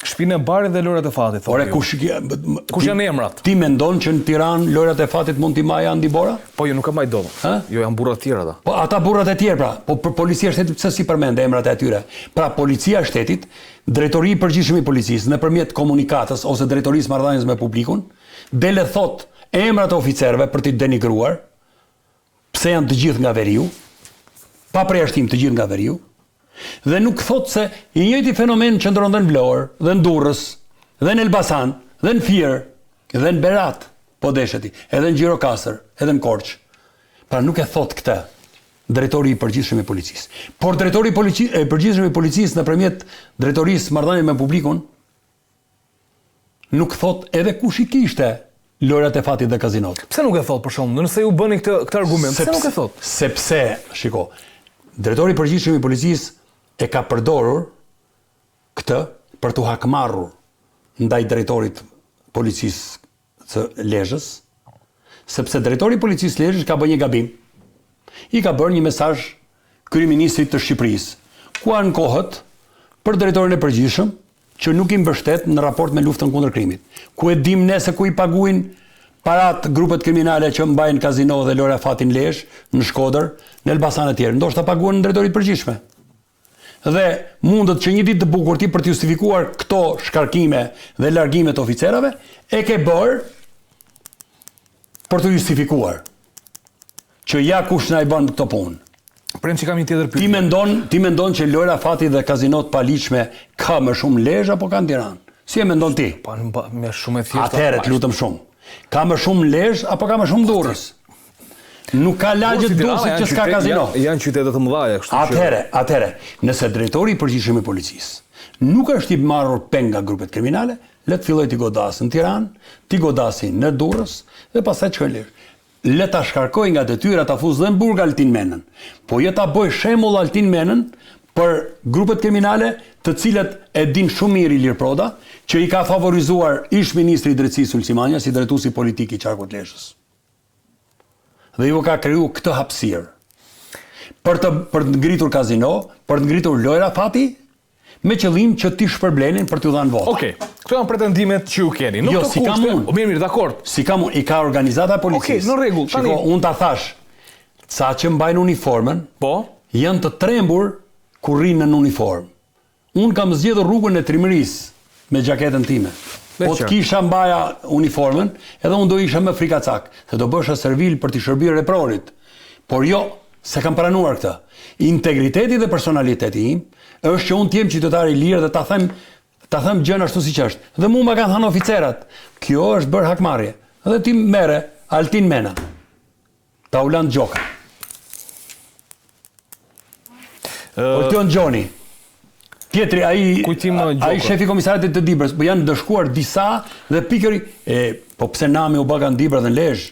Shpinë e barit dhe lojrat e fatit, thotë. Ore kush kush janë emrat? Ti mendon që në Tiranë lojrat e fatit mund t'i mbajë Andi Bora? Po jo, nuk e mbaj dot. Ë? Jo, janë burra të tjerë ata. Po ata burrat e tjerë pra, po për policia e shtetit pse s'i përmend emrat e atyre? Pra policia e shtetit, drejtori i përgjithshëm i policisë nëpërmjet komunikatës ose drejtorisë marrëdhënies me publikun, del e thotë emrat e oficerëve për t'i denigruar, Pse janë të gjithë nga veriu? Pa përjashtim të gjithë nga veriu. Dhe nuk thotë se i njëjti fenomen qëndron dhe në Vlorë, dhe në Durrës, dhe në Elbasan, dhe në Fier, dhe në Berat, po deshe ti, edhe në Gjirokastër, edhe në Korçë. Pra nuk e thotë këtë drejtori i përgjithshëm i policisë. Por drejtori i përgjithshëm i policisë nëpërmjet drejtorisë marrëdhënie me publikun Nuk thotë edhe kush i kishte lojrat e fatit dhe kazinot. Pse nuk e thotë për shembull, nëse ju bëni këtë këtë argument, pse nuk e thotë? Sepse, shiko, drejtori i përgjithshëm i policisë e ka përdorur këtë për t'u hakmarrur ndaj drejtorit policisë së Lezhës, sepse drejtori i policisë së Lezhës ka bërë një gabim. I ka bërë një mesazh kryeministrit të Shqipërisë, ku ankohet për drejtorin e përgjithshëm që nuk i mbështet në raport me luftën kundër krimit. Ku e dimë ne se ku i paguajnë paratë grupet kriminale që mbajnë kazino dhe lojra fati në Lezhë, në Shkodër, në Elbasan e tjerë. Ndoshta paguhen në drejtori të përgjithshme. Dhe mundet që një ditë të bukur ti për të justifikuar këto shkarkime dhe largime të oficerave, e ke bërë për të justifikuar që ja kush na i bën këto punë. Prem që kam një tjetër pyetje. Ti mendon, ti mendon që lojra fati dhe kazino të paligjshme ka më shumë në Lezhë apo ka në Tiranë? Si e mendon ti? Po, më shumë e thjeshtë. Atëherë, të lutem shumë. Ka më shumë në Lezhë apo ka më shumë në Durrës? Nuk ka lagje të Durrësit që s'ka kazino. Janë qytete të mëdha, kështu që. Atëherë, atëherë, nëse drejtori i përgjithshëm i policisë nuk është i marrur peng nga grupet kriminale, le të fillojë t'i godasë në Tiranë, t'i godasë në Durrës dhe pastaj të shkojë në Lezhë. Le ta shkarkojë nga detyra ta fusë dhe në burg Altin Menën. Po jo ta bëjë shembull Altin Menën për grupet kriminale të cilat e din shumë mirë Ilir Proda, që i ka favorizuar ish-ministri i Drejtësisë Ulsi Manja si drejtuesi politik i qarkut të Lezhës. Dhe ju ka kriju këtë hapësirë për të për të ngritur kazino, për të ngritur lojra fati, me qëllim që t'i shpërblenin për t'ju dhënë vota. Okej. Okay. Këto janë pretendimet që ju keni. Në jo, s'i kam unë. O, mirë, mirë, dakord. S'i kam unë, i ka organizata e policisë. Okej, okay, në rregull. Tani, Shiko, unë ta thash, ca që mbajnë uniformën, po, janë të trembur kur rrinë në uniformë. Unë kam zgjedhur rrugën e trimërisë me xhaketën time. Po të kisha mbaja uniformën, edhe unë do isha më frikacak, se do bëhesha servil për t'i shërbyer eprorit. Por jo, s'e kam pranuar këtë. Integriteti dhe personaliteti im është që unë të jem qytetar i lirë dhe ta them ta them gjënë ashtu siç është. Dhe mua ma kanë thënë oficerat, kjo është bërë hakmarrje. Dhe ti merre. Altin Mena. Taulant Gjoka. Oltion Gjoni. Tjetri, ai, Kujtim Gjoka. ai shefi i komisariatit të Dibrës, po janë ndëshkuar disa dhe pikëri, e, po pse nami u bëka në Dibër dhe në Lezhë?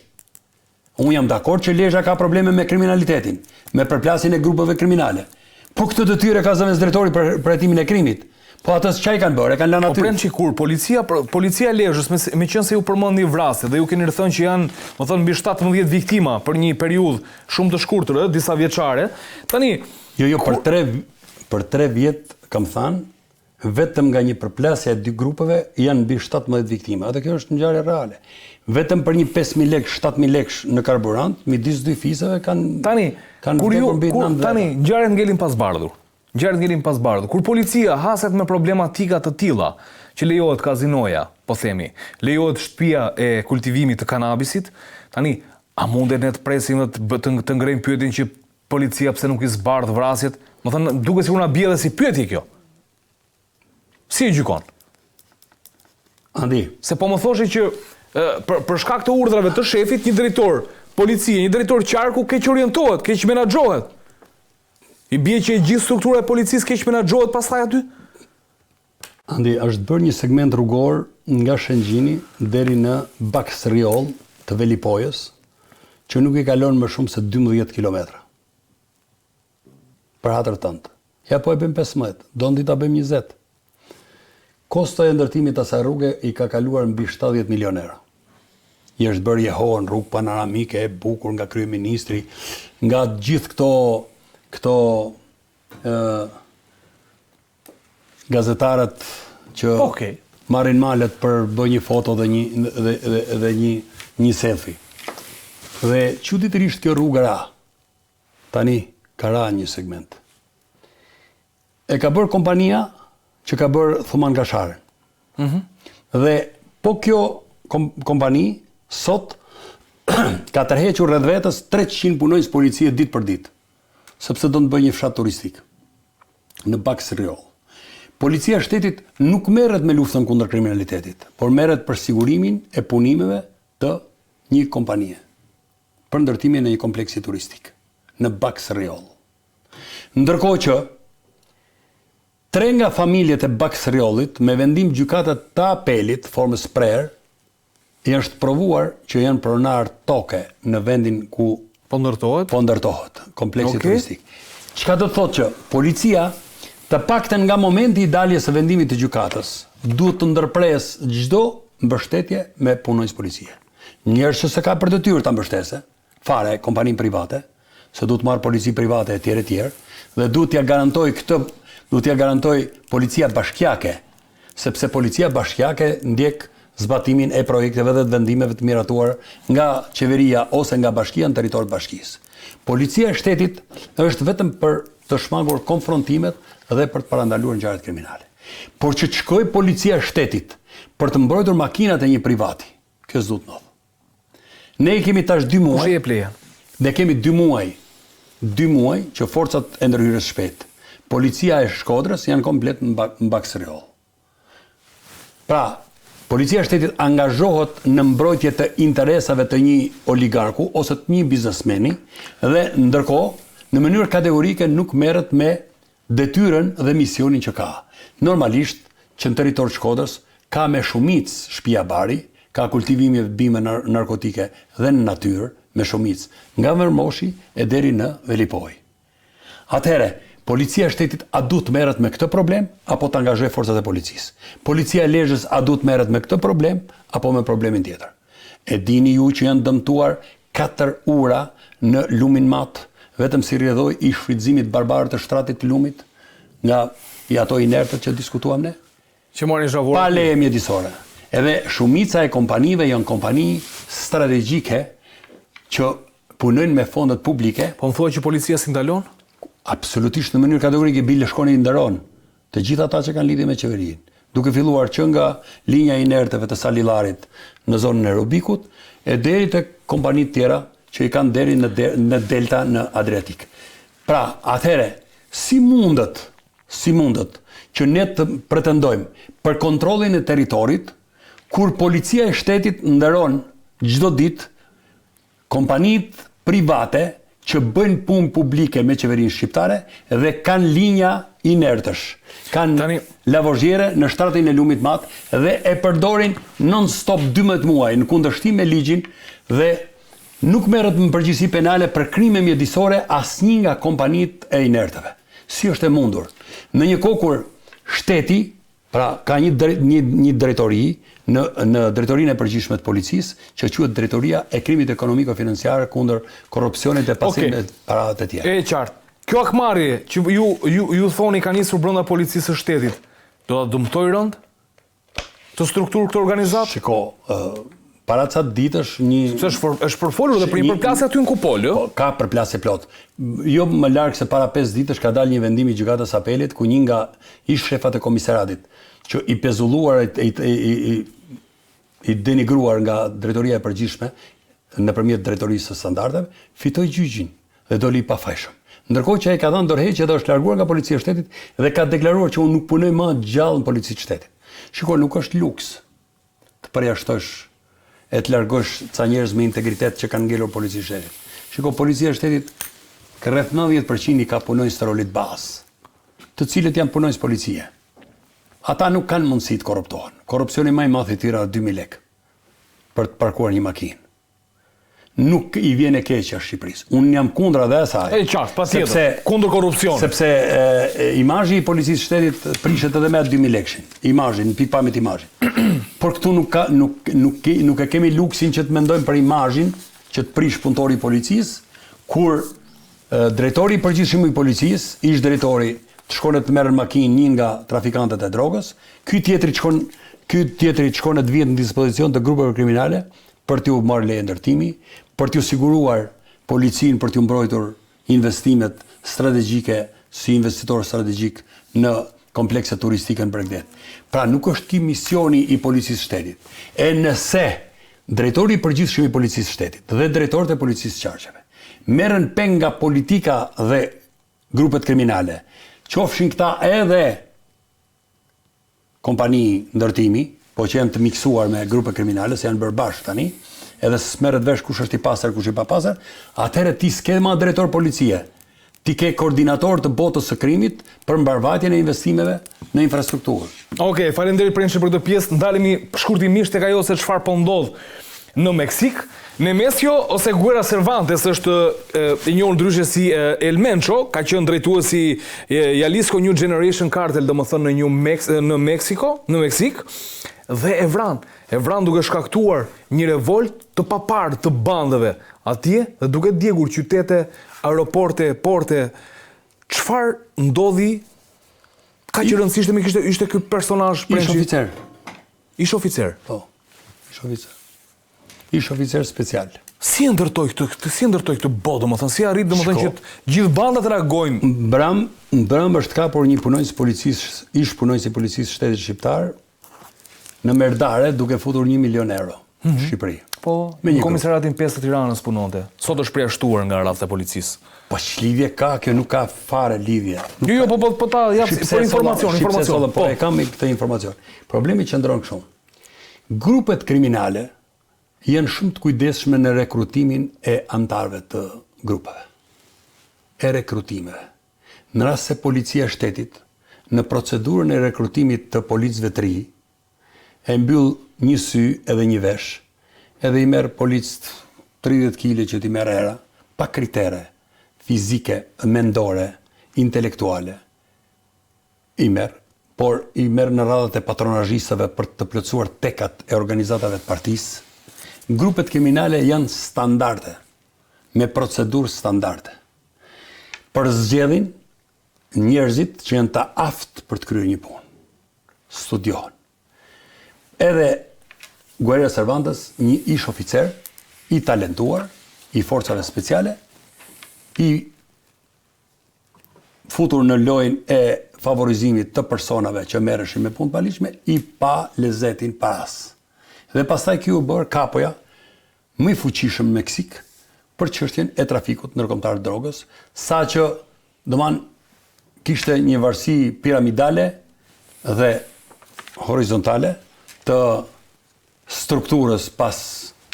Unë jam dakord që Lezha ka probleme me kriminalitetin, me përplasjen e grupeve kriminale. Po këtë detyrë e ka zëvendësdrejtori për, për hetimin e krimit. Po atë çka i kanë bërë, e kanë lënë Po aty. Prençi kur policia policia e Lezhës me meqenëse ju përmendni vrasjet dhe ju keni thënë që janë, më thënë mbi 17 viktima për një periudhë shumë të shkurtër, ë, disa vjeçare. Tani Jo, jo, për tre për tre vjet kam thënë, vetëm nga një përplasje e dy grupeve janë mbi 17 viktima. Edhe kjo është ngjarje reale. Vetëm për një 5000 lekë, 7000 lekësh në karburant, midis dy fiseve kanë Tani, kanë kur ju vdekur mbi kur, 9 veta. tani ngjarjet ngelin pa zbardhur. Ngjarjet ngelin pa zbardhur. Kur policia haset me problematika të tilla, që lejohet kazinoja, po themi, lejohet shtëpia e kultivimit të kanabisit, tani a mundet ne të presim dhe të, të, të ngrejmë pyetjen që policia pse nuk i zbardh vrasjet? Më thënë, duket sikur na bie edhe si pyetje kjo. Si e gjykon? Andi. Se po më thoshe që për, për shkak të urdhrave të shefit, një drejtor policie, një drejtor qarku keqorientohet, keqmenaxhohet. I bie që e gjithë struktura e policisë keqmenaxhohet pastaj aty? Andi, është bërë një segment rrugor nga Shëngjini deri në Baksrioll të Velipojës, që nuk i kalon më shumë se 12 kilometra. Për hatër tënd. Ja po e bëjmë 15, don ti ta bëjmë 20. Kostoja e ndërtimit të asaj rruge i ka kaluar mbi 70 milion euro. I është bërë jehonë, rrugë panoramike e bukur nga kryeministri, nga gjithë këto këto ë gazetarët që okay. marrin malet për bë një foto dhe një dhe dhe, dhe një një selfie. Dhe çuditërisht kjo rrugë ra. Tani ka ra një segment. E ka bërë kompania që ka bërë Thumanë Kasharën. Mm -hmm. Dhe po kjo kom kompani sot ka tërhequr rreth vetes 300 punonjës policie ditë për ditë, sepse do të bëjë një fshat turistik në Baksrioll. Policia e shtetit nuk merret me luftën kundër kriminalitetit, por merret për sigurimin e punimeve të një kompanie për ndërtimin e një kompleksi turistik në Baksrioll. Ndërkohë që tre nga familjet e Baksrjollit me vendim gjykate të apelit formës prerë i është provuar që janë pronarë toke në vendin ku po ndërtohet po ndërtohet kompleksi okay. turistik. Çka do të thotë që policia të paktën nga momenti i daljes së vendimit të gjykatës duhet të ndërpresë çdo mbështetje me punonjës policie. Njerëz që s'e ka për detyrë ta mbështesë, fare kompaninë private, se duhet të marrë polici private etj etj, dhe duhet t'ia garantojë këtë, duhet t'ia garantojë policia bashkiake, sepse policia bashkiake ndjek zbatimin e projekteve dhe të vendimeve të miratuara nga qeveria ose nga bashkia në territor të bashkisë. Policia e shtetit është vetëm për të shmangur konfrontimet dhe për të parandaluar ngjarjet kriminale. Por që të shkojë policia e shtetit për të mbrojtur makinat e një privati, kjo s'duhet ndodhë. Ne i kemi tash dy muaj. Kush e jep lejen? Ne kemi dy muaj, dy muaj që forcat e ndërhyrjes së shpejtë, policia e Shkodrës janë komplet në Baksrioll. Pra, policia e shtetit angazhohet në mbrojtje të interesave të një oligarku ose të një biznesmeni dhe ndërkohë në mënyrë kategorike nuk merret me detyrën dhe misionin që ka. Normalisht që në territor të Shkodrës ka me shumicë shpia bari, ka kultivime bime narkotike dhe në natyrë me shumicë, nga Vermoshi e deri në Velipojë. Atëherë, Policia e Shtetit a duhet të merret me këtë problem apo të angazhojë forcat e policisë? Policia e Lezhës a duhet të merret me këtë problem apo me problemin tjetër? E dini ju që janë dëmtuar katër ura në lumin Mat, vetëm si rrjedhojë i shfrytëzimit barbar të shtratit të lumit nga ato inertet që diskutuam ne? Që marrin zhavorë. Pa leje mjedisore. Edhe shumica e kompanive janë kompani strategjike që punojnë me fondet publike. Po më thua që policia s'i ndalon? Absolutisht në mënyrë kategorike bile shkon i ndëron të gjithë ata që kanë lidhje me qeverinë, duke filluar që nga linja e inerteve të Salillarit në zonën e Rubikut e deri tek kompanitë tjera që i kanë deri në në delta në Adriatik. Pra, atëherë, si mundet, si mundet që ne të pretendojmë për kontrollin e territorit kur policia e shtetit ndëron çdo ditë. Kompanitë private që bëjnë punë publike me qeverinë shqiptare dhe kanë linja inertësh, kanë Tani... lavozhiere në shtratin e lumit Mat dhe e përdorin non-stop 12 muaj në kundërshtim me ligjin dhe nuk merret në përgjegjësi penale për krime mjedisore asnjë nga kompanitë e inertëve. Si është e mundur? Në një kohë kur shteti Pra, ka një një një drejtori në në Drejtorinë e Përgjithshme të Policisë, që quhet Drejtoria e Krimit Ekonomiko-Financiar kundër korrupsionit e pastrimit të parave të tjera. E qartë. Kjo hakmarrje që ju ju ju thoni ka nisur brenda Policisë së Shtetit, do ta dëmtojë rëndë këtë strukturë këtë organizatë? Shiko, ë Para ca ditësh një Sepse është for, është përfolur dhe për një përplasje aty në kupolë, ë? Po, ka përplasje plot. Jo më larg se para 5 ditësh ka dalë një vendim i Gjykatës së Apelit ku një nga ish-shefat e komisariatit, që i pezulluar i i i i, i denigruar nga Drejtoria e Përgjithshme nëpërmjet Drejtorisë së Standardeve, fitoi gjyqin dhe doli i pafajshëm. Ndërkohë që ai ka dhënë dorëheqje dhe është larguar nga Policia e Shtetit dhe ka deklaruar që unë nuk punoj më gjallë në Polici të Shtetit. Shiko, nuk është luks. të përjashtosh e të largosh ca njerëz me integritet që kanë ngelur Policisë së Shtetit. Shiko, Policia e Shtetit rreth 90% i ka punonjës të rolit bazë, të cilët janë punonjës policie. Ata nuk kanë mundësi të korruptohen. Korrupsioni më i madh i tyre është 2000 lekë për të parkuar një makinë. nuk i vjen e keqja Shqipërisë. Unë jam kundra dhe asaj. E qartë, patjetër. Sepse kundër korrupsionit. Sepse e, imazhi i policisë së shtetit prishet edhe me atë 2000 lekëshin. Imazhi, në pikëpamje të imazhit. Por këtu nuk ka nuk nuk nuk e kemi luksin që të mendojmë për imazhin që të prish punëtori i policisë, kur drejtori i përgjithshëm i policisë, ish drejtori, të shkon e të merr në makinë një nga trafikantët e drogës, ky tjetri shkon ky tjetri shkon e të vihet në dispozicion të grupeve kriminale për t'iu marrë leje ndërtimi, për t'iu siguruar policinë për t'iu mbrojtur investimet strategjike si investitor strategjik në komplekse turistike në bregdet. Pra nuk është ky misioni i Policisë së Shtetit. E nëse drejtori i përgjithshëm i Policisë së Shtetit dhe drejtorët e Policisë së Qarqeve merren peng nga politika dhe grupet kriminale, qofshin këta edhe kompani ndërtimi, po që janë të miksuar me grupe kriminale, se janë bërë bashkë tani, edhe s'merret vesh kush është i pastër, kush i papastër, atëherë ti s'ke ma drejtor policie. Ti ke koordinator të botës së krimit për mbarvajtjen e investimeve në infrastrukturë. Okej, okay, faleminderit Prençi për këtë pjesë. Ndalemi shkurtimisht tek ajo se çfarë po ndodh në Meksikë. Nemesio Oseguera Cervantes është i njohur ndryshe si El Mencho, ka qenë drejtuesi i Jalisco New Generation Cartel, domethënë në New Mex në Meksiko, në Meksikë dhe e vranë, e vranë duke shkaktuar një revoltë të paparë të bandave atje dhe duke djegur qytete, aeroporte, porte. Çfarë ndodhi? Kaq i rëndësishëm ishte ishte ky personazh Prençi? Ish oficer. Ish oficer. Po. Ish oficer. Ish oficer special. Si e ndërtoi këtë, këtë si e ndërtoi këtë botë, domethënë si arriti domethënë që të gjithë bandat reagojnë. Mbrëm, mbrëm është kapur një punonjës policisë, ish punonjës i policisë së shtetit shqiptar në Merdare duke futur 1 milion euro në mm -hmm. Shqipëri. Po, në komisariatin 5 të Tiranës punonte. Sot është përjashtuar nga radhët e policisë. Po ç'lidhje ka kjo nuk ka fare lidhje. Nuk jo, jo, po po po ta jap për informacion, informacion. Po, po e kam këtë informacion. Problemi qëndron kështu. Grupet kriminale janë shumë të kujdesshme në rekrutimin e anëtarëve të grupeve, e rekrutimeve. Në rast se Policia e Shtetit në procedurën e rekrutimit të policëve të ri e mbyll një sy edhe një vesh, edhe i merr policët 30 kile që t'i merr era, pa kritere fizike, mendore, intelektuale, I merr, por i merr në radhët e patronazhistëve për të plotësuar tekat e organizatave të partisë. Grupet kriminale janë standarde, me procedurë standarde. Përzgjedhin njerëzit që janë të aftë për të kryer një punë. Studiohen. Edhe Oseguera Cervantes, një ish oficer i talentuar i forcave speciale, i futur në lojën e favorizimit të personave që merreshin me punë të paligjshme, i pa lezetin parasë. Dhe pastaj ky u bërë kapoja më i fuqishëm në Meksikë për çështjen e trafikut ndërkombëtar të drogës, saqë domethënë kishte një varësi piramidale dhe horizontale të strukturës pas.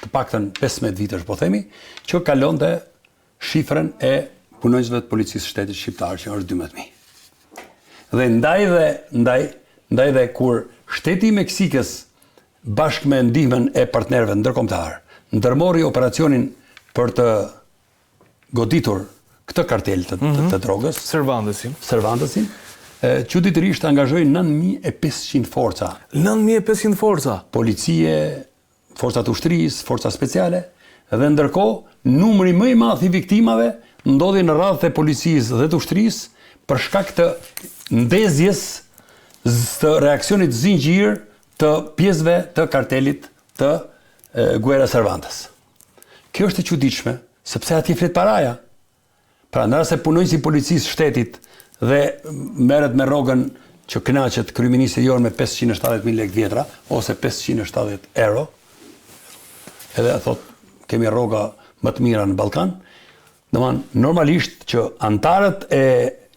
të paktën 15 vitesh po themi, që kalonte shifrën e punonjësve të policisë së shtetit shqiptar që është 12000. Dhe ndaj dhe ndaj ndaj dhe kur shteti i Meksikës bashkë me ndihmën e partnerëve ndërkombëtarë ndërmori operacionin për të goditur këtë kartel të, mm -hmm. të, të drogës, Cervantesin. Cervantesin, çuditërisht angazhoi 9500 forca. 9500 forca. Policie, forca të ushtrisë, forca speciale dhe ndërkohë numri më i madh i viktimave ndodhi në radhët e policisë dhe të ushtrisë për shkak të ndezjes të reaksionit zinxhir të pjesëve të kartelit të Guerra Cervantes. Kjo është e çuditshme, sepse atje flet paraja. Pra në rast se punonjësi i policisë shtetit dhe merret me rrogën që kënaqet kryeministri jonë me 570.000 lekë vjetra ose 570 euro, edhe thot kemi rroga më të mira në Ballkan, domethënë normalisht që anëtarët e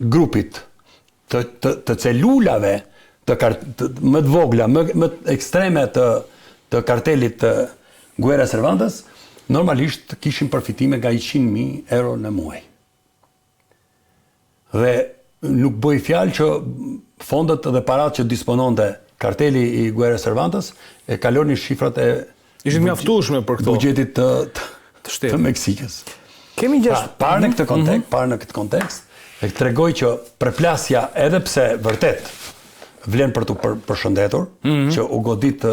grupit të të të celulave të, kar, të më të vogla, më më ekstreme të të kartelit të Guerra Cervantes, normalisht kishin përfitime nga 100.000 euro në muaj. Dhe nuk bëj fjalë që fondet dhe paratë që dispononte karteli i Guerra Cervantes e kalonin shifrat e Ishin mjaftueshme për këto. Buxhetit të të, të shtetit të Meksikës. Kemi pra, gjashtë parë në këtë mhm. kontekst, mm -hmm. parë në këtë kontekst, e tregoi që përplasja edhe pse vërtet vlen për t'u për, përshëndetur, mm -hmm. që u godit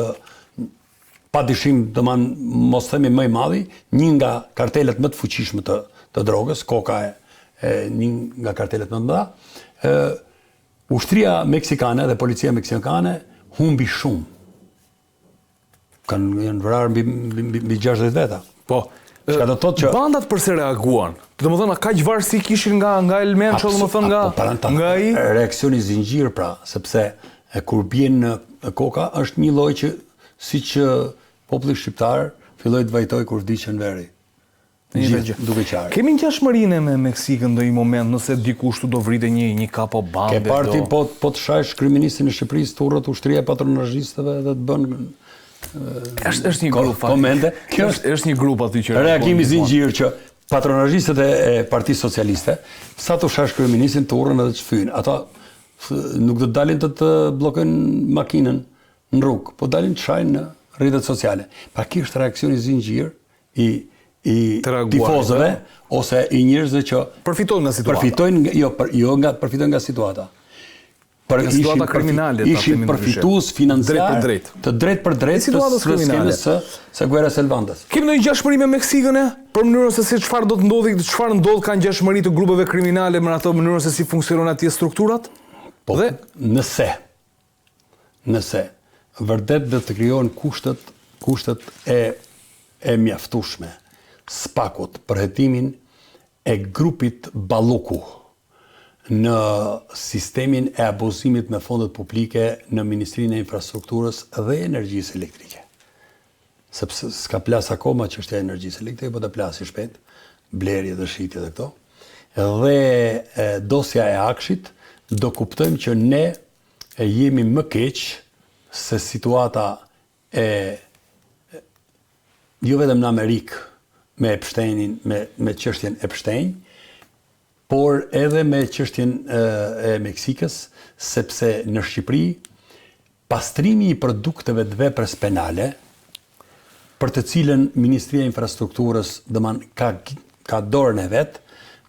pa dyshim, domethënë mos themi më i madhi, një nga kartelet më të fuqishme të të drogës, koka e, e një nga kartelet më të mëdha, ë ushtria meksikane dhe policia meksikane humbi shumë Kanë janë vrarë mbi mbi mbi, mbi 60 veta. Po. Çka do të thotë që bandat përse reaguan? Domethënë kaq varësi kishin nga nga El Mencho, domethënë nga po, nga ai reaksioni zinxhir pra, sepse e kur bien në koka është një lloj që siç populli shqiptar filloi të vajtojë kur vdiq Enveri. Një gjë. Duke qarë. Kemi ngjashmërinë me Meksikën ndonjë moment nëse dikush tu do vrite një një kapo bande. Ke parë ti po po të shajsh kryeministrin e Shqipërisë turret ushtria e patronazhistëve dhe të bën është është një grup komente. Kjo është është një grup aty që reagimi zinxhir që patronazhistët e, e Partisë Socialiste sa të shash kryeministrin turren edhe të shfyjnë. Ata nuk do të dalin të të bllokojnë makinën në rrugë, po dalin të shajnë në rrjetet sociale. Pra kjo është reaksioni zinxhir i i tifozëve ose i njerëzve që përfitojnë nga situata. Përfitojnë nga, jo, për, jo nga përfitojnë nga situata. Për nga situata kriminale, ishin përfitues financiar drejt të drejtpërdrejtë të situatës kriminale së së Guerra Cervantes. Kemi ndonjë ngjashmëri me Meksikën e? Për mënyrën se si çfarë do të ndodhi, çfarë ndodh ka ngjashmëri të grupeve kriminale me ato mënyrën se si funksionojnë atje strukturat? Po, dhe nëse Nëse vërtet do të krijohen kushtet kushtet e e mjaftueshme SPAK-ut për hetimin e grupit Balluku në sistemin e abuzimit me fondet publike në Ministrinë e Infrastrukturës dhe Energjisë Elektrike. Sepse s'ka plas akoma çështja e energjisë elektrike, po do plasi shpejt, blerje dhe shitje dhe këto. Dhe dosja e AKSHI-t do kuptojmë që ne jemi më keq se situata e jo vetëm në Amerikë me Epsteinin, me me çështjen Epstein, por edhe me çështjen e, e Meksikës, sepse në Shqipëri pastrimi i produkteve të veprës penale, për të cilën Ministria e Infrastrukturës domethënë ka ka dorën e vet,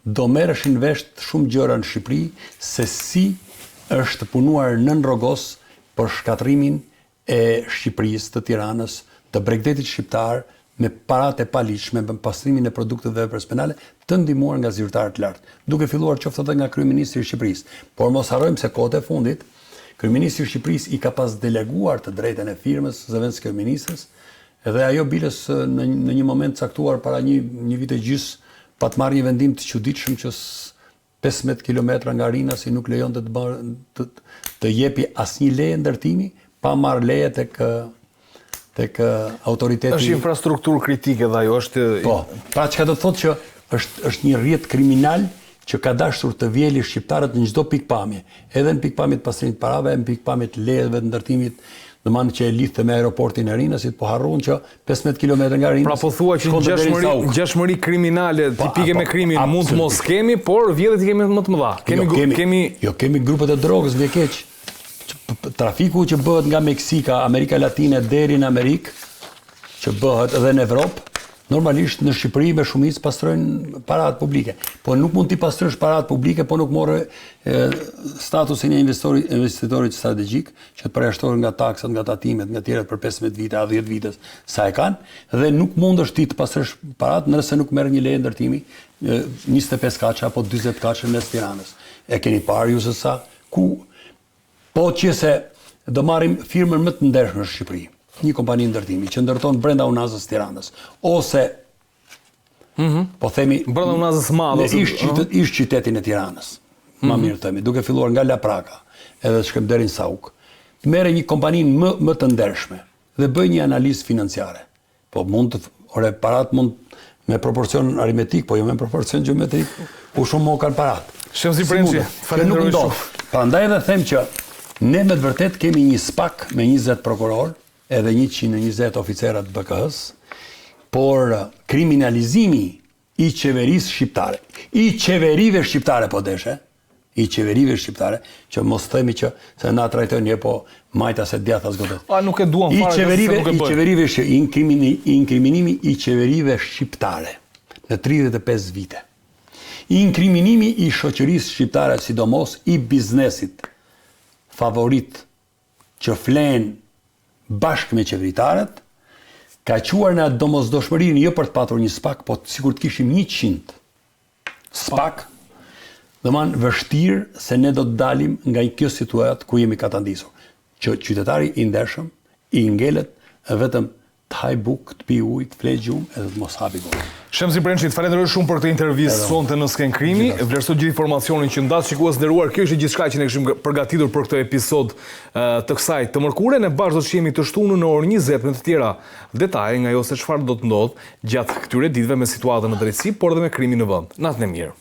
do merreshin vesh shumë gjëra në Shqipëri se si është punuar nën rrogoz për shkatërrimin e Shqipërisë, të Tiranës, të bregdetit shqiptar me paratë e paligjshme, me pastrimin e produkteve të veprës penale, të ndihmuar nga zyrtarë të lartë, duke filluar qoftë edhe nga kryeministri i Shqipërisë. Por mos harrojmë se kohët e fundit, kryeministri i Shqipërisë i ka pas deleguar të drejtën e firmës zëvendëskryeministres dhe ajo biles në në një moment të caktuar para një një vit e gjys pat marrë një vendim të çuditshëm që 15 kilometra nga Rinasi nuk lejonte të bërë të, të jepi asnjë leje ndërtimi pa marrë leje tek tek autoriteti. Është infrastrukturë kritike dhe ajo është Po, pra çka do të thotë që është është një rrjet kriminal që ka dashur të vjeli shqiptarët në çdo pikëpamje, edhe në pikëpamje të pastrimit të parave, në pikëpamje të lejeve të ndërtimit. Domethënë që e lidhte me aeroportin e Rinasit, po harruan që 15 kilometra nga Rinasi. Pra po thua që ngjashmëri, ngjashmëri kriminale po, tipike me krimin mund të mos kemi, por vjedhjet i kemi më të mëdha. Kemi jo, kemi, kemi jo kemi grupet e drogës, vjen keq. Trafiku që bëhet nga Meksika, Amerika Latine deri në Amerikë, që bëhet edhe në Evropë, normalisht në Shqipëri me shumicë pastrojnë paratë publike. Po nuk mund t'i pastrosh paratë publike, po nuk more statusin e investitorit, investitorit strategjik, që të përjashtohen nga taksat, nga tatimet, nga tjerat për 15 vite a 10 vite, sa e kanë, dhe nuk mundesh ti të pastrosh paratë nëse nuk merr një leje ndërtimi 25 katëshe apo 40 katëshe në mes Tiranës. E keni parë ju se sa ku Po qe se do marrim firmën më të ndershme në Shqipëri, një kompani ndërtimi që ndërton brenda Unazës së Tiranës ose mm -hmm. po themi brenda Unazës së Madhe ose ish qytet, ish qytetin e Tiranës. Mm -hmm. Më mirë themi, duke filluar nga Lapraka edhe të shkojmë deri në Sauk. Të merre një kompani më më të ndershme dhe bëj një analizë financiare. Po mund të, ore, parat mund me proporcion aritmetik, po jo me proporcion gjeometrik, u shumokan parat. Shemsi Prençi, faleminderit shumë. Prandaj edhe them që ne me të vërtet kemi një SPAK me 20 prokurorë, edhe 120 oficera të BKH-së, por kriminalizimi i qeverisë shqiptare, i qeverive shqiptare po deshe, i qeverive shqiptare, që mos themi që se na trajtojnë jo po majtas e djathtas godet. A nuk e duam fare, I qeverive, nuk e i qeverive që inkrimini, inkriminimi i qeverive shqiptare në 35 vite. Inkriminimi i shoqërisë shqiptare, sidomos i biznesit favorit që flenë bashkë me qeveritarët, ka çuar në atë domosdoshmërinë jo për të patur një SPAK, po sikur të kishim 100 SPAK, domethënë vështirë se ne do të dalim nga kjo situatë ku jemi katandisur, që qytetari i ndershëm i ngelet vetëm të hajë bukë, të pijë ujë, të flejë gjumë edhe të mos hapi gojën. Shemsi Prençi, të falenderoj shumë për këtë intervistë sonte në Skenë Krimi. Vlerësoj gjithë informacionin që ndatë shikues të nderuar. Kjo ishte gjithçka që ne kishim përgatitur për këtë episod të kësaj të mërkure. Ne bashkë do të shihemi të shtunën në orën 20 me të tjera detaje nga ajo se çfarë do të ndodhë gjatë këtyre ditëve me situatën në drejtësi, por edhe me krimin në vend. Natën e mirë.